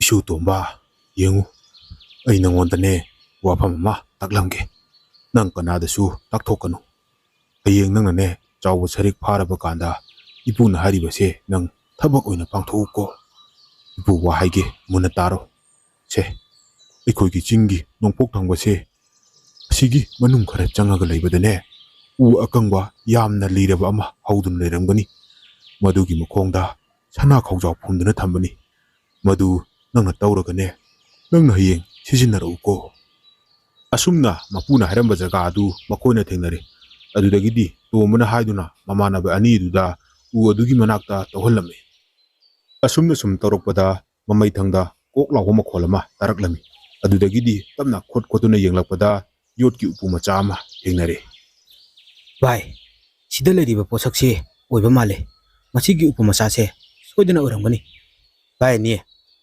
"ꯏꯁꯨ ꯇꯣꯝꯕ, ꯌꯦꯡꯉꯨ, ꯑꯩ ꯅꯉꯣꯟꯗꯅꯦ ꯋꯥꯐꯝ ꯑꯃ ꯇꯥꯛꯂꯝꯒꯦ꯫ ꯅꯪ ꯀꯅꯥꯗꯁꯨ ꯇꯥꯛꯊꯣꯛꯀꯅꯨ꯫ ꯍꯌꯦꯡ ꯅꯪꯅꯅꯦ ꯆꯥꯎꯕ ꯁꯔꯤꯛ ꯐꯥꯔꯕ ꯀꯥꯟꯗ ꯏꯄꯨꯅ ꯍꯥꯏꯔꯤꯕꯁꯦ ꯅꯪ ꯊꯕꯛ ꯑꯣꯏꯅ ꯄꯥꯡꯊꯣꯛꯎꯀꯣ꯫ ꯏꯄꯨ ꯋꯥ ꯍꯥꯏꯒꯦ, ꯃꯨꯟꯅ ꯇꯥꯔꯣ꯫ ꯁꯦ, ꯑꯩꯈꯣꯏꯒꯤ ꯆꯤꯡꯒꯤ ꯅꯣꯡꯄꯣꯛ ꯊꯪꯕꯁꯦ, ꯑꯁꯤꯒꯤ ꯃꯅꯨꯡ ꯈꯔ ꯆꯪꯉꯒ ꯂꯩꯕꯗꯅꯦ, ꯎ ꯑꯀꯪꯕ ꯌꯥꯝꯅ ꯂꯤꯔꯕ ꯑꯃ ꯍꯧꯗꯨꯅ ꯂꯩꯔꯝꯒꯅꯤ꯫ ꯃꯗꯨꯒꯤ ꯃꯈꯣꯡꯗ ꯁꯅꯥ ꯈꯧꯖꯥꯎ ꯐꯨꯝꯗꯨꯅ ꯊꯝꯕꯅꯤ꯫ ꯃꯗꯨ ꯅꯪꯅ ꯇꯧꯔꯒꯅꯦ, ꯅꯪꯅ ꯍꯌꯦꯡ ꯁꯤꯖꯤꯟꯅꯔꯛꯎꯀꯣ꯫ ꯑꯁꯨꯝꯅ ꯃꯄꯨꯅ ꯍꯥꯏꯔꯝꯕ ꯖꯒꯥ ꯑꯗꯨ ꯃꯈꯣꯏꯅ ꯊꯦꯡꯅꯔꯦ꯫ ꯑꯗꯨꯗꯒꯤꯗꯤ ꯇꯣꯝꯕꯅ ꯍꯥꯏꯗꯨꯅ ꯃꯃꯥꯟꯅꯕ ꯑꯅꯤꯗꯨꯗ ꯎ ꯑꯗꯨꯒꯤ ꯃꯅꯥꯛꯇ ꯇꯧꯍꯜꯂꯝꯃꯤ꯫ ꯑꯁꯨꯝꯅ ꯁꯨꯝ ꯇꯧꯔꯛꯄꯗ ꯃꯃꯩꯊꯪꯗ ꯀꯣꯛ ꯂꯥꯎꯕ ꯃꯈꯣꯜ ꯑꯃ ꯇꯥꯔꯛꯂꯝꯃꯤ꯫ ꯑꯗꯨꯗꯒꯤꯗꯤ ꯇꯞꯅ ꯈꯣꯠ ꯈꯣꯠꯇꯨꯅ ꯌꯦꯡꯂꯛꯄꯗ ꯌꯣꯠꯀꯤ ꯎꯄꯨ ꯃꯆꯥ ꯑꯃ ꯊꯦꯡꯅꯔꯦ꯫ "ꯚꯥꯏ, ꯁꯤꯗ ꯂꯩꯔꯤꯕ ꯄꯣꯠꯁꯛꯁꯤ ꯑꯣꯏꯕ ꯃꯥꯜꯂꯦ꯫ ꯃꯁꯤꯒꯤ ꯎꯄꯨ ꯃꯆꯥꯁꯦ ꯁꯣꯏꯗꯅ ꯑꯣꯏꯔꯝꯒꯅꯤ꯫ ꯚꯥꯏ ꯑꯅꯤ,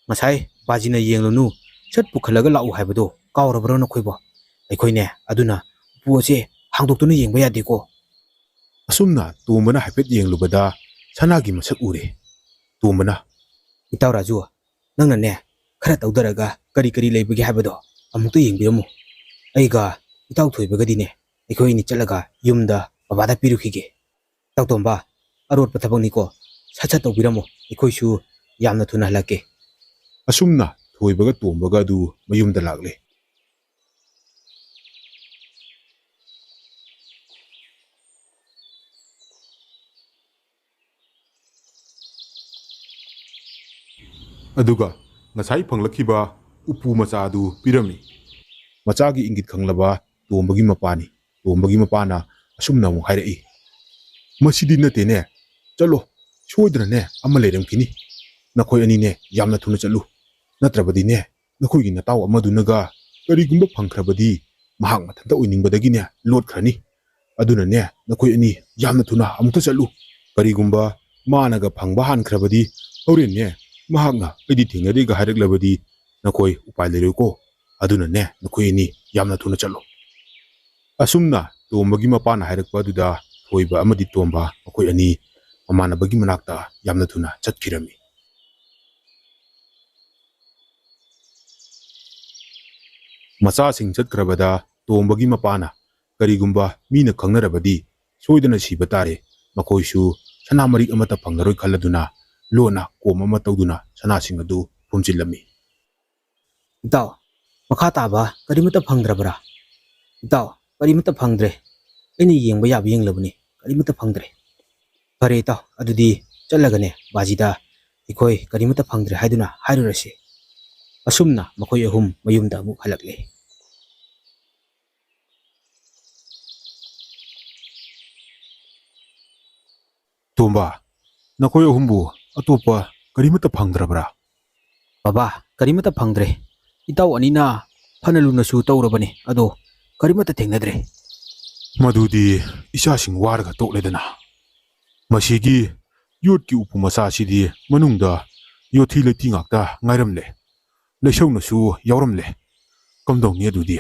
ꯉꯁꯥꯏ ꯕꯥꯖꯤꯅ ꯌꯦꯡꯂꯨꯅꯨ, ꯁꯠ ꯄꯨꯈꯠꯂꯒ ꯂꯥꯛꯎ ꯍꯥꯏꯕꯗꯣ ꯀꯥꯎꯔꯕ꯭ꯔꯣ ꯅꯈꯣꯏꯕꯣ? ꯑꯩꯈꯣꯏꯅꯦ, ꯑꯗꯨꯅ ꯎꯄꯨ ꯑꯁꯦ ꯍꯥꯡꯗꯣꯛꯇꯨꯅ ꯌꯦꯡꯕ ꯌꯥꯗꯦꯀꯣ"꯫ ꯑꯁꯨꯝꯅ ꯇꯣꯝꯕꯅ ꯍꯥꯏꯐꯦꯠ ꯌꯦꯡꯂꯨꯕꯗ ꯁꯅꯥꯒꯤ ꯃꯁꯛ ꯎꯔꯦ꯫ ꯇꯣꯝꯕꯅ, "ꯏꯇꯥꯎ ꯔꯥꯖꯨ, ꯅꯪꯅꯅꯦ ꯈꯔ ꯇꯧꯗꯔꯒ ꯀꯔꯤ ꯀꯔꯤ ꯂꯩꯕꯒꯦ ꯍꯥꯏꯕꯗꯣ ꯑꯃꯨꯛꯇ ꯌꯦꯡꯕꯤꯔꯝꯃꯨ꯫ ꯑꯩꯒ ꯏꯇꯥꯎ ꯊꯣꯏꯕꯒꯗꯤꯅꯦ ꯑꯩꯈꯣꯏ ꯑꯅꯤ ꯆꯠꯂꯒ ꯌꯨꯝꯗ ꯕꯕꯥꯗ ꯄꯤꯔꯨꯈꯤꯒꯦ꯫ ꯏꯇꯥꯎ ꯇꯣꯝꯕ, ꯑꯔꯣꯠꯄ ꯊꯕꯛꯅꯤꯀꯣ, ꯁꯠ ꯁꯠ ꯇꯧꯕꯤꯔꯝꯃꯣ, ꯑꯩꯈꯣꯏꯁꯨ ꯌꯥꯝꯅ ꯊꯨꯅ ꯍꯜꯂꯛꯀꯦ"꯫ ꯑꯁꯨꯝꯅ ꯊꯣꯏꯕꯒ ꯇꯣꯝꯕꯒ ꯑꯗꯨ ꯃꯌꯨꯝꯗ ꯂꯥꯛꯂꯦ꯫ ꯑꯗꯨꯒ ꯉꯁꯥꯏ ꯐꯪꯂꯛꯈꯤꯕ ꯎꯄꯨ ꯃꯆꯥ ꯑꯗꯨ ꯄꯤꯔꯝꯃꯤ꯫ ꯃꯆꯥꯒꯤ ꯏꯪꯒꯤꯠ ꯈꯪꯂꯕ ꯇꯣꯝꯕꯒꯤ ꯃꯄꯥꯅꯤ꯫ ꯇꯣꯝꯕꯒꯤ ꯃꯄꯥꯅ ꯑꯁꯨꯝꯅ ꯑꯃꯨꯛ ꯍꯥꯏꯔꯛꯏ, "ꯃꯁꯤꯗꯤ ꯅꯠꯇꯦꯅꯦ, ꯆꯠꯂꯣ, ꯁꯣꯏꯗꯅꯅꯦ ꯑꯃ ꯂꯩꯔꯝꯈꯤꯅꯤ꯫ ꯅꯈꯣꯏ ꯑꯅꯤꯅꯦ ꯌꯥꯝꯅ ꯊꯨꯅ ꯆꯠꯂꯨ, ꯅꯠꯇ꯭ꯔꯕꯗꯤꯅꯦ ꯅꯈꯣꯏꯒꯤ ꯅꯇꯥꯎ ꯑꯃꯗꯨꯅꯒ ꯀꯔꯤꯒꯨꯝꯕ ꯐꯪꯈ꯭ꯔꯕꯗꯤ ꯃꯍꯥꯛ ꯃꯊꯟꯇ ꯑꯣꯏꯅꯤꯡꯕꯗꯒꯤꯅꯦ ꯂꯣꯠꯈ꯭ꯔꯅꯤ꯫ ꯑꯗꯨꯅꯅꯦ ꯅꯈꯣꯏ ꯑꯅꯤ ꯌꯥꯝꯅ ꯊꯨꯅ ꯑꯃꯨꯛꯇ ꯆꯠꯂꯨ꯫ ꯀꯔꯤꯒꯨꯝꯕ ꯃꯥꯅꯒ ꯐꯪꯕ ꯍꯥꯟꯈ꯭ꯔꯕꯗꯤ ꯍꯣꯔꯦꯟꯅꯦ ꯃꯍꯥꯛꯅ ꯑꯩꯗꯤ ꯊꯦꯡꯅꯔꯦꯒ ꯍꯥꯏꯔꯛꯂꯕꯗꯤ ꯅꯈꯣꯏ ꯎꯄꯥꯏ ꯂꯩꯔꯣꯏꯀꯣ꯫ ꯑꯗꯨꯅꯅꯦ ꯅꯈꯣꯏ ꯑꯅꯤ ꯌꯥꯝꯅ ꯊꯨꯅ ꯆꯠꯂꯨ"꯫ ꯑꯁꯨꯝꯅ ꯇꯣꯝꯕꯒꯤ ꯃꯄꯥꯅ ꯍꯥꯏꯔꯛꯄ ꯑꯗꯨꯗ ꯊꯣꯏꯕ ꯑꯃꯗꯤ ꯇꯣꯝꯕ ꯃꯈꯣꯏ ꯑꯅꯤ ꯃꯃꯥꯟꯅꯕꯒꯤ ꯃꯅꯥꯛꯇ ꯌꯥꯝꯅ ꯊꯨꯅ ꯆꯠꯈꯤꯔꯝꯃꯤ꯫ ꯃꯆꯥꯁꯤꯡ ꯆꯠꯈ꯭ꯔꯕꯗ ꯇꯣꯝꯕꯒꯤ ꯃꯄꯥꯅ, "ꯀꯔꯤꯒꯨꯝꯕ ꯃꯤꯅ ꯈꯪꯅꯔꯕꯗꯤ ꯁꯣꯏꯗꯅ ꯁꯤꯕ ꯇꯥꯔꯦ, ꯃꯈꯣꯏꯁꯨ ꯁꯅꯥ ꯃꯔꯤꯛ ꯑꯃꯠꯇ ꯐꯪꯂꯔꯣꯏ" ꯈꯜꯂꯗꯨꯅ ꯂꯣꯟꯅ ꯀꯣꯝ ꯑꯃ ꯇꯧꯗꯨꯅ ꯁꯅꯥꯁꯤꯡ ꯑꯗꯨ ꯐꯨꯝꯖꯤꯜꯂꯝꯃꯤ꯫ "ꯏꯇꯥꯎ, ꯃꯈꯥ ꯇꯥꯕ ꯀꯔꯤꯃꯠꯇ ꯐꯪꯗ꯭ꯔꯕ꯭ꯔꯥ?" "ꯏꯇꯥꯎ, ꯀꯔꯤꯃꯠꯇ ꯐꯪꯗ꯭ꯔꯦ꯫ ꯑꯩꯅ ꯌꯦꯡꯕ ꯌꯥꯕ ꯌꯦꯡꯂꯕꯅꯤ, ꯀꯔꯤꯃꯠꯇ ꯐꯪꯗ꯭ꯔꯦ"꯫ "ꯐꯔꯦ ꯏꯇꯥꯎ, ꯑꯗꯨꯗꯤ ꯆꯠꯂꯒꯅꯦ ꯕꯥꯖꯤꯗ ꯑꯩꯈꯣꯏ ꯀꯔꯤꯃꯠꯇ ꯐꯪꯗ꯭ꯔꯦ ꯍꯥꯏꯗꯨꯅ ꯍꯥꯏꯔꯨꯔꯁꯤ꯫ ꯑꯁꯨꯝꯅ ꯃꯈꯣꯏ ꯑꯍꯨꯝ ꯃꯌꯨꯝꯗ ꯑꯃꯨꯛ ꯍꯜꯂꯛꯂꯦ꯫ ꯇꯣꯝꯕ, ꯅꯈꯣꯏ ꯑꯍꯨꯝꯕꯨ ꯑꯇꯣꯞꯄ ꯀꯔꯤꯃꯠꯇ ꯐꯪꯗ꯭ꯔꯕ꯭ꯔꯥ? ꯕꯕꯥ, ꯀꯔꯤꯃꯠꯇ ꯐꯪꯗ꯭ꯔꯦ꯫ ꯏꯇꯥꯎ ꯑꯅꯤꯅ ꯐꯅ ꯂꯨꯅꯁꯨ ꯇꯧꯔꯕꯅꯤ, ꯑꯗꯣ ꯀꯔꯤꯃꯠꯇ ꯊꯦꯡꯅꯗ꯭ꯔꯦ꯫ ꯃꯗꯨꯗꯤ ꯏꯆꯥꯁꯤꯡ ꯋꯥꯔꯒ ꯇꯣꯛꯂꯦꯗꯅ꯫ ꯃꯁꯤꯒꯤ ꯌꯣꯠꯀꯤ ꯎꯄꯨ ꯃꯆꯥꯁꯤꯗꯤ ꯃꯅꯨꯡꯗ ꯌꯣꯠꯊꯤ ꯂꯩꯊꯤ ꯉꯥꯛꯇ ꯉꯥꯏꯔꯝꯂꯦ꯫ ꯂꯩꯁꯧꯅꯁꯨ ꯌꯥꯎꯔꯝꯂꯦ꯫ ꯀꯝꯗꯧꯅꯤ ꯑꯗꯨꯗꯤ?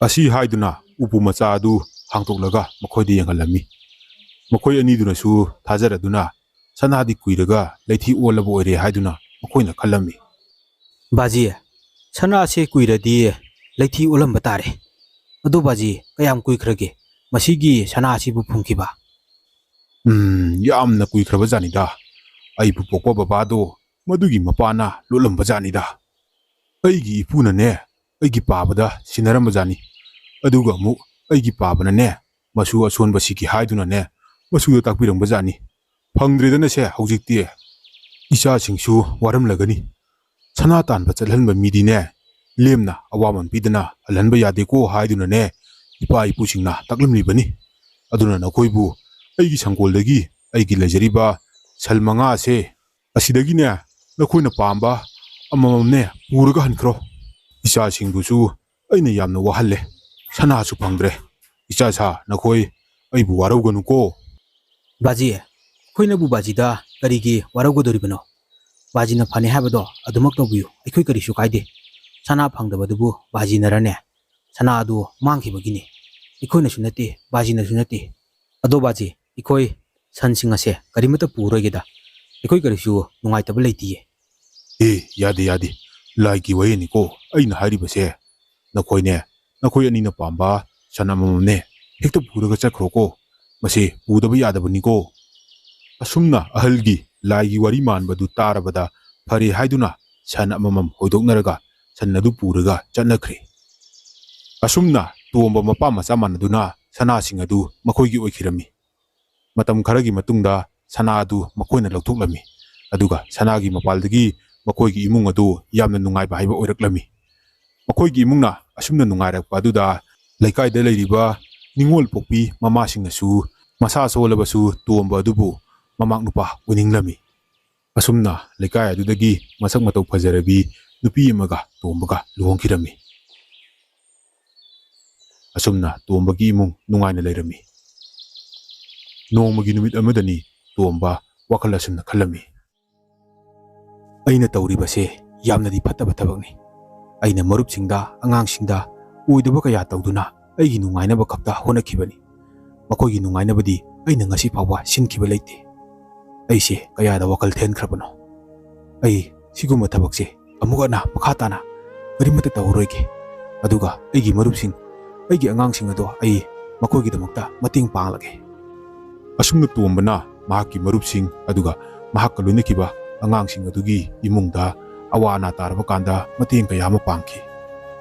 ꯑꯁꯤ ꯍꯥꯏꯗꯨꯅ ꯎꯄꯨ ꯃꯆꯥ ꯑꯗꯨ ꯍꯥꯡꯗꯣꯛꯂꯒ ꯃꯈꯣꯏꯗ ꯌꯦꯡꯍꯜꯂꯝꯃꯤ꯫ ꯃꯈꯣꯏ ꯑꯅꯤꯗꯨꯅꯁꯨ ꯊꯥꯖꯔꯗꯨꯅ ꯁꯅꯥꯗꯤ ꯀꯨꯏꯔꯒ ꯂꯩꯊꯤ ꯑꯣꯜꯂꯕ ꯑꯣꯏꯔꯦ ꯍꯥꯏꯗꯨꯅ ꯃꯈꯣꯏꯅ ꯈꯜꯂꯝꯃꯤ꯫ ꯕꯥꯖꯤ, ꯁꯅꯥꯁꯦ ꯀꯨꯏꯔꯗꯤ ꯂꯩꯊꯤ ꯑꯣꯜꯂꯝꯕ ꯇꯥꯔꯦ꯫ ꯑꯗꯨ ꯕꯥꯖꯤ, ꯀꯌꯥꯝ ꯀꯨꯏꯈ꯭ꯔꯒꯦ ꯃꯁꯤꯒꯤ ꯁꯅꯥ ꯑꯁꯤꯕꯨ ꯐꯨꯝꯈꯤꯕ? ꯎꯝ, ꯌꯥꯝꯅ ꯀꯨꯏꯈ꯭ꯔꯕ ꯖꯥꯠꯅꯤꯗ꯫ ꯑꯩꯕꯨ ꯄꯣꯛꯄ ꯕꯕꯥꯗꯣ ꯃꯗꯨꯒꯤ ꯃꯄꯥꯅ ꯂꯣꯠꯂꯝꯕ ꯖꯥꯠꯅꯤꯗ꯫ ꯑꯩꯒꯤ ꯏꯄꯨꯅꯅꯦ, ꯑꯩꯒꯤ ꯄꯥꯕꯗ ꯁꯤꯟꯅꯔꯝꯕ ꯖꯥꯠꯅꯤ꯫ ꯑꯗꯨꯒ ꯑꯃꯨꯛ ꯑꯩꯒꯤ ꯄꯥꯕꯅꯅꯦ, ꯃꯁꯨ ꯑꯁꯣꯟꯕꯁꯤꯒꯤ ꯍꯥꯏꯗꯨꯅꯅꯦ, ꯃꯁꯨꯗ ꯇꯥꯛꯄꯤꯔꯝꯕ ꯖꯥꯠꯅꯤ꯫ ꯐꯪꯗ꯭ꯔꯦꯗꯅꯁꯦ ꯍꯧꯖꯤꯛꯇꯤ꯫ ꯏꯆꯥꯁꯤꯡꯁꯨ ꯋꯥꯔꯝꯂꯒꯅꯤ꯫ ꯁꯅꯥ ꯇꯥꯟꯕ ꯆꯠꯍꯟꯕ ꯃꯤꯗꯤꯅꯦ, ꯂꯦꯝꯅ ꯑꯋꯥꯃꯟ ꯄꯤꯗꯅ ꯍꯜꯍꯟꯕ ꯌꯥꯗꯦꯀꯣ ꯍꯥꯏꯗꯨꯅꯅꯦ, ꯏꯄꯥ ꯏꯄꯨꯁꯤꯡꯅ ꯇꯥꯛꯂꯝꯂꯤꯕꯅꯤ꯫ ꯑꯗꯨꯅ ꯅꯈꯣꯏꯕꯨ ꯑꯩꯒꯤ ꯁꯪꯒꯣꯜꯗꯒꯤ ꯑꯩꯒꯤ ꯂꯩꯖꯔꯤꯕ ꯁꯟ ꯃꯉꯥ ꯑꯁꯦ ꯑꯁꯤꯗꯒꯤꯅꯦ, ꯅꯈꯣꯏꯅ ꯄꯥꯝꯕ ꯑꯃꯃꯝꯅꯦ ꯄꯨꯔꯒ ꯍꯟꯈ꯭ꯔꯣ꯫ ꯏꯆꯥꯁꯤꯡꯕꯨꯁꯨ ꯑꯩꯅ ꯌꯥꯝꯅ ꯋꯥꯍꯜꯂꯦ꯫ ꯁꯅꯥꯁꯨ ꯐꯪꯗ꯭ꯔꯦ꯫ ꯏꯆꯥ ꯁꯥ, ꯅꯈꯣꯏ ꯑꯩꯕꯨ ꯋꯥꯔꯧꯒꯅꯨꯀꯣ꯫ ꯕꯥꯖꯤ, ꯑꯩꯈꯣꯏꯅꯕꯨ ꯕꯥꯖꯤꯗ ꯀꯔꯤꯒꯤ ꯋꯥꯔꯧꯒꯗꯧꯔꯤꯕꯅꯣ? ꯕꯥꯖꯤꯅ ꯐꯅꯤ ꯍꯥꯏꯕꯗꯣ ꯑꯗꯨꯃꯛ ꯇꯧꯕꯤꯌꯨ, ꯑꯩꯈꯣꯏ ꯀꯔꯤꯁꯨ ꯀꯥꯏꯗꯦ꯫ ꯁꯅꯥ ꯐꯪꯗꯕꯗꯨꯕꯨ ꯕꯥꯖꯤꯅꯔꯅꯦ? ꯁꯅꯥ ꯑꯗꯨ ꯃꯥꯡꯈꯤꯕꯒꯤꯅꯤ꯫ ꯑꯩꯈꯣꯏꯅꯁꯨ ꯅꯠꯇꯦ, ꯕꯥꯖꯤꯅꯁꯨ ꯅꯠꯇꯦ꯫ ꯑꯗꯣ ꯕꯥꯖꯤ, ꯑꯩꯈꯣꯏ ꯁꯟꯁꯤꯡ ꯑꯁꯦ ꯀꯔꯤꯃꯠꯇ ꯄꯨꯔꯣꯏꯒꯦꯗ꯫ ꯑꯩꯈꯣꯏ ꯀꯔꯤꯁꯨ ꯅꯨꯡꯉꯥꯏꯇꯕ ꯂꯩꯇꯤꯌꯦ꯫ ꯑꯦ, ꯌꯥꯗꯦ, ꯌꯥꯗꯦ꯫ ꯂꯥꯏꯒꯤ ꯋꯥꯌꯦꯜꯅꯤꯀꯣ ꯑꯩꯅ ꯍꯥꯏꯔꯤꯕꯁꯦ꯫ ꯅꯈꯣꯏꯅꯦ, ꯅꯈꯣꯏ ꯑꯅꯤꯅ ꯄꯥꯝꯕ ꯁꯟ ꯑꯃꯃꯝꯅꯦ ꯍꯦꯛꯇ ꯄꯨꯔꯒ ꯆꯠꯈ꯭ꯔꯣꯀꯣ꯫ ꯃꯁꯤ ꯄꯨꯗꯕ ꯌꯥꯗꯕꯅꯤꯀꯣ꯫ ꯑꯁꯨꯝꯅ ꯑꯍꯜꯒꯤ ꯂꯥꯏꯒꯤ ꯋꯥꯔꯤ ꯃꯥꯟꯕꯗꯨ ꯇꯥꯔꯕꯗ ꯐꯔꯦ ꯍꯥꯏꯗꯨꯅ ꯁꯟ ꯑꯃꯃꯝ ꯍꯣꯏꯗꯣꯛꯅꯔꯒ ꯁꯟ ꯑꯗꯨ ꯄꯨꯔꯒ ꯆꯠꯅꯈ꯭ꯔꯦ꯫ ꯑꯁꯨꯝꯅ ꯇꯣꯝꯕ ꯃꯄꯥ ꯃꯆꯥ ꯃꯥꯟꯅꯗꯨꯅ ꯁꯅꯥꯁꯤꯡ ꯑꯗꯨ ꯃꯈꯣꯏꯒꯤ ꯑꯣꯏꯈꯤꯔꯝꯃꯤ꯫ ꯃꯇꯝ ꯈꯔꯒꯤ ꯃꯇꯨꯡꯗ ꯁꯅꯥ ꯑꯗꯨ ꯃꯈꯣꯏꯅ ꯂꯧꯊꯣꯛꯂꯝꯃꯤ꯫ ꯑꯗꯨꯒ ꯁꯅꯥꯒꯤ ꯃꯄꯥꯜꯗꯒꯤ ꯃꯈꯣꯏꯒꯤ ꯏꯃꯨꯡ ꯑꯗꯨ ꯌꯥꯝꯅ ꯅꯨꯡꯉꯥꯏꯕ ꯍꯥꯏꯕ ꯑꯣꯏꯔꯛꯂꯝꯃꯤ꯫ ꯃꯈꯣꯏꯒꯤ ꯏꯃꯨꯡꯅ ꯑꯁꯨꯝꯅ ꯅꯨꯡꯉꯥꯏꯔꯛꯄ ꯑꯗꯨꯗ ꯂꯩꯀꯥꯏꯗ ꯂꯩꯔꯤꯕ ꯅꯤꯡꯉꯣꯜ ꯄꯣꯛꯄꯤ ꯃꯃꯥꯁꯤꯡꯅꯁꯨ ꯃꯁꯥ ꯁꯣꯜꯂꯕꯁꯨ ꯇꯣꯝꯕ ꯑꯗꯨꯕꯨ ꯃꯃꯥ ꯅꯨꯄꯥ ꯑꯣꯏꯅꯤꯡꯂꯝꯃꯤ꯫ ꯑꯁꯨꯝꯅ ꯂꯩꯀꯥꯏ ꯑꯗꯨꯗꯒꯤ ꯃꯁꯛ ꯃꯇꯧ ꯐꯖꯔꯕꯤ ꯅꯨꯄꯤ ꯑꯃꯒ ꯇꯣꯝꯕꯒ ꯂꯨꯍꯣꯡꯈꯤꯔꯝꯃꯤ꯫ ꯑꯁꯨꯝꯅ ꯇꯣꯝꯕꯒꯤ ꯏꯃꯨꯡ ꯅꯨꯡꯉꯥꯏꯅ ꯂꯩꯔꯝꯃꯤ꯫ ꯅꯣꯡꯃꯒꯤ ꯅꯨꯃꯤꯠ ꯑꯃꯗꯅꯤ ꯇꯣꯝꯕ ꯋꯥꯈꯜ ꯑꯁꯨꯝꯅ ꯈꯜꯂꯝꯃꯤ꯫ "ꯑꯩꯅ ꯇꯧꯔꯤꯕꯁꯦ ꯌꯥꯝꯅꯗꯤ ꯐꯠꯇꯕ ꯊꯕꯛꯅꯤ꯫ ꯑꯩꯅ ꯃꯔꯨꯞꯁꯤꯡꯗ, ꯑꯉꯥꯡꯁꯤꯡꯗ ꯑꯣꯏꯗꯕ ꯀꯌꯥ ꯇꯧꯗꯨꯅ ꯑꯩꯒꯤ ꯅꯨꯡꯉꯥꯏꯅꯕ ꯈꯛꯇ ꯍꯣꯠꯅꯈꯤꯕꯅꯤ꯫ ꯃꯈꯣꯏꯒꯤ ꯅꯨꯡꯉꯥꯏꯅꯕꯗꯤ ꯑꯩꯅ ꯉꯁꯤ ꯐꯥꯎꯕ ꯁꯤꯟꯈꯤꯕ ꯂꯩꯇꯦ꯫ ꯑꯩꯁꯦ ꯀꯌꯥꯗ ꯋꯥꯈꯜ ꯊꯦꯟꯈ꯭ꯔꯕꯅꯣ? ꯑꯩ ꯁꯤꯒꯨꯝꯕ ꯊꯕꯛꯁꯦ ꯑꯃꯨꯛ ꯍꯟꯅ ꯃꯈꯥ ꯇꯥꯅ ꯀꯔꯤꯃꯠꯇ ꯇꯧꯔꯔꯣꯏꯒꯦ꯫ ꯑꯗꯨꯒ ꯑꯩꯒꯤ ꯃꯔꯨꯞꯁꯤꯡ, ꯑꯩꯒꯤ ꯑꯉꯥꯡꯁꯤꯡ ꯑꯗꯣ ꯑꯩ ꯃꯈꯣꯏꯒꯤꯗꯃꯛꯇ ꯃꯇꯦꯡ ꯄꯥꯡꯂꯒꯦ"꯫ ꯑꯁꯨꯝꯅ ꯇꯣꯝꯕꯅ ꯃꯍꯥꯛꯀꯤ ꯃꯔꯨꯞꯁꯤꯡ ꯑꯗꯨꯒ ꯃꯍꯥꯛꯀ ꯂꯣꯏꯅꯈꯤꯕ ꯑꯉꯥꯡꯁꯤꯡ ꯑꯗꯨꯒꯤ ꯏꯃꯨꯡꯗ ꯑꯋꯥ ꯑꯅꯥ ꯇꯥꯔꯕ ꯀꯥꯟꯗ ꯃꯇꯦꯡ ꯀꯌꯥ ꯑꯃ ꯄꯥꯡꯈꯤ꯫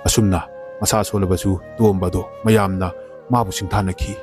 ꯑꯁꯨꯝꯅ ꯃꯁꯥ ꯁꯣꯜꯂꯕꯁꯨ ꯇꯣꯝꯕ ꯑꯗꯣ ꯃꯌꯥꯝꯅ ꯃꯥꯕꯨ ꯁꯤꯡꯊꯥꯅꯈꯤ꯫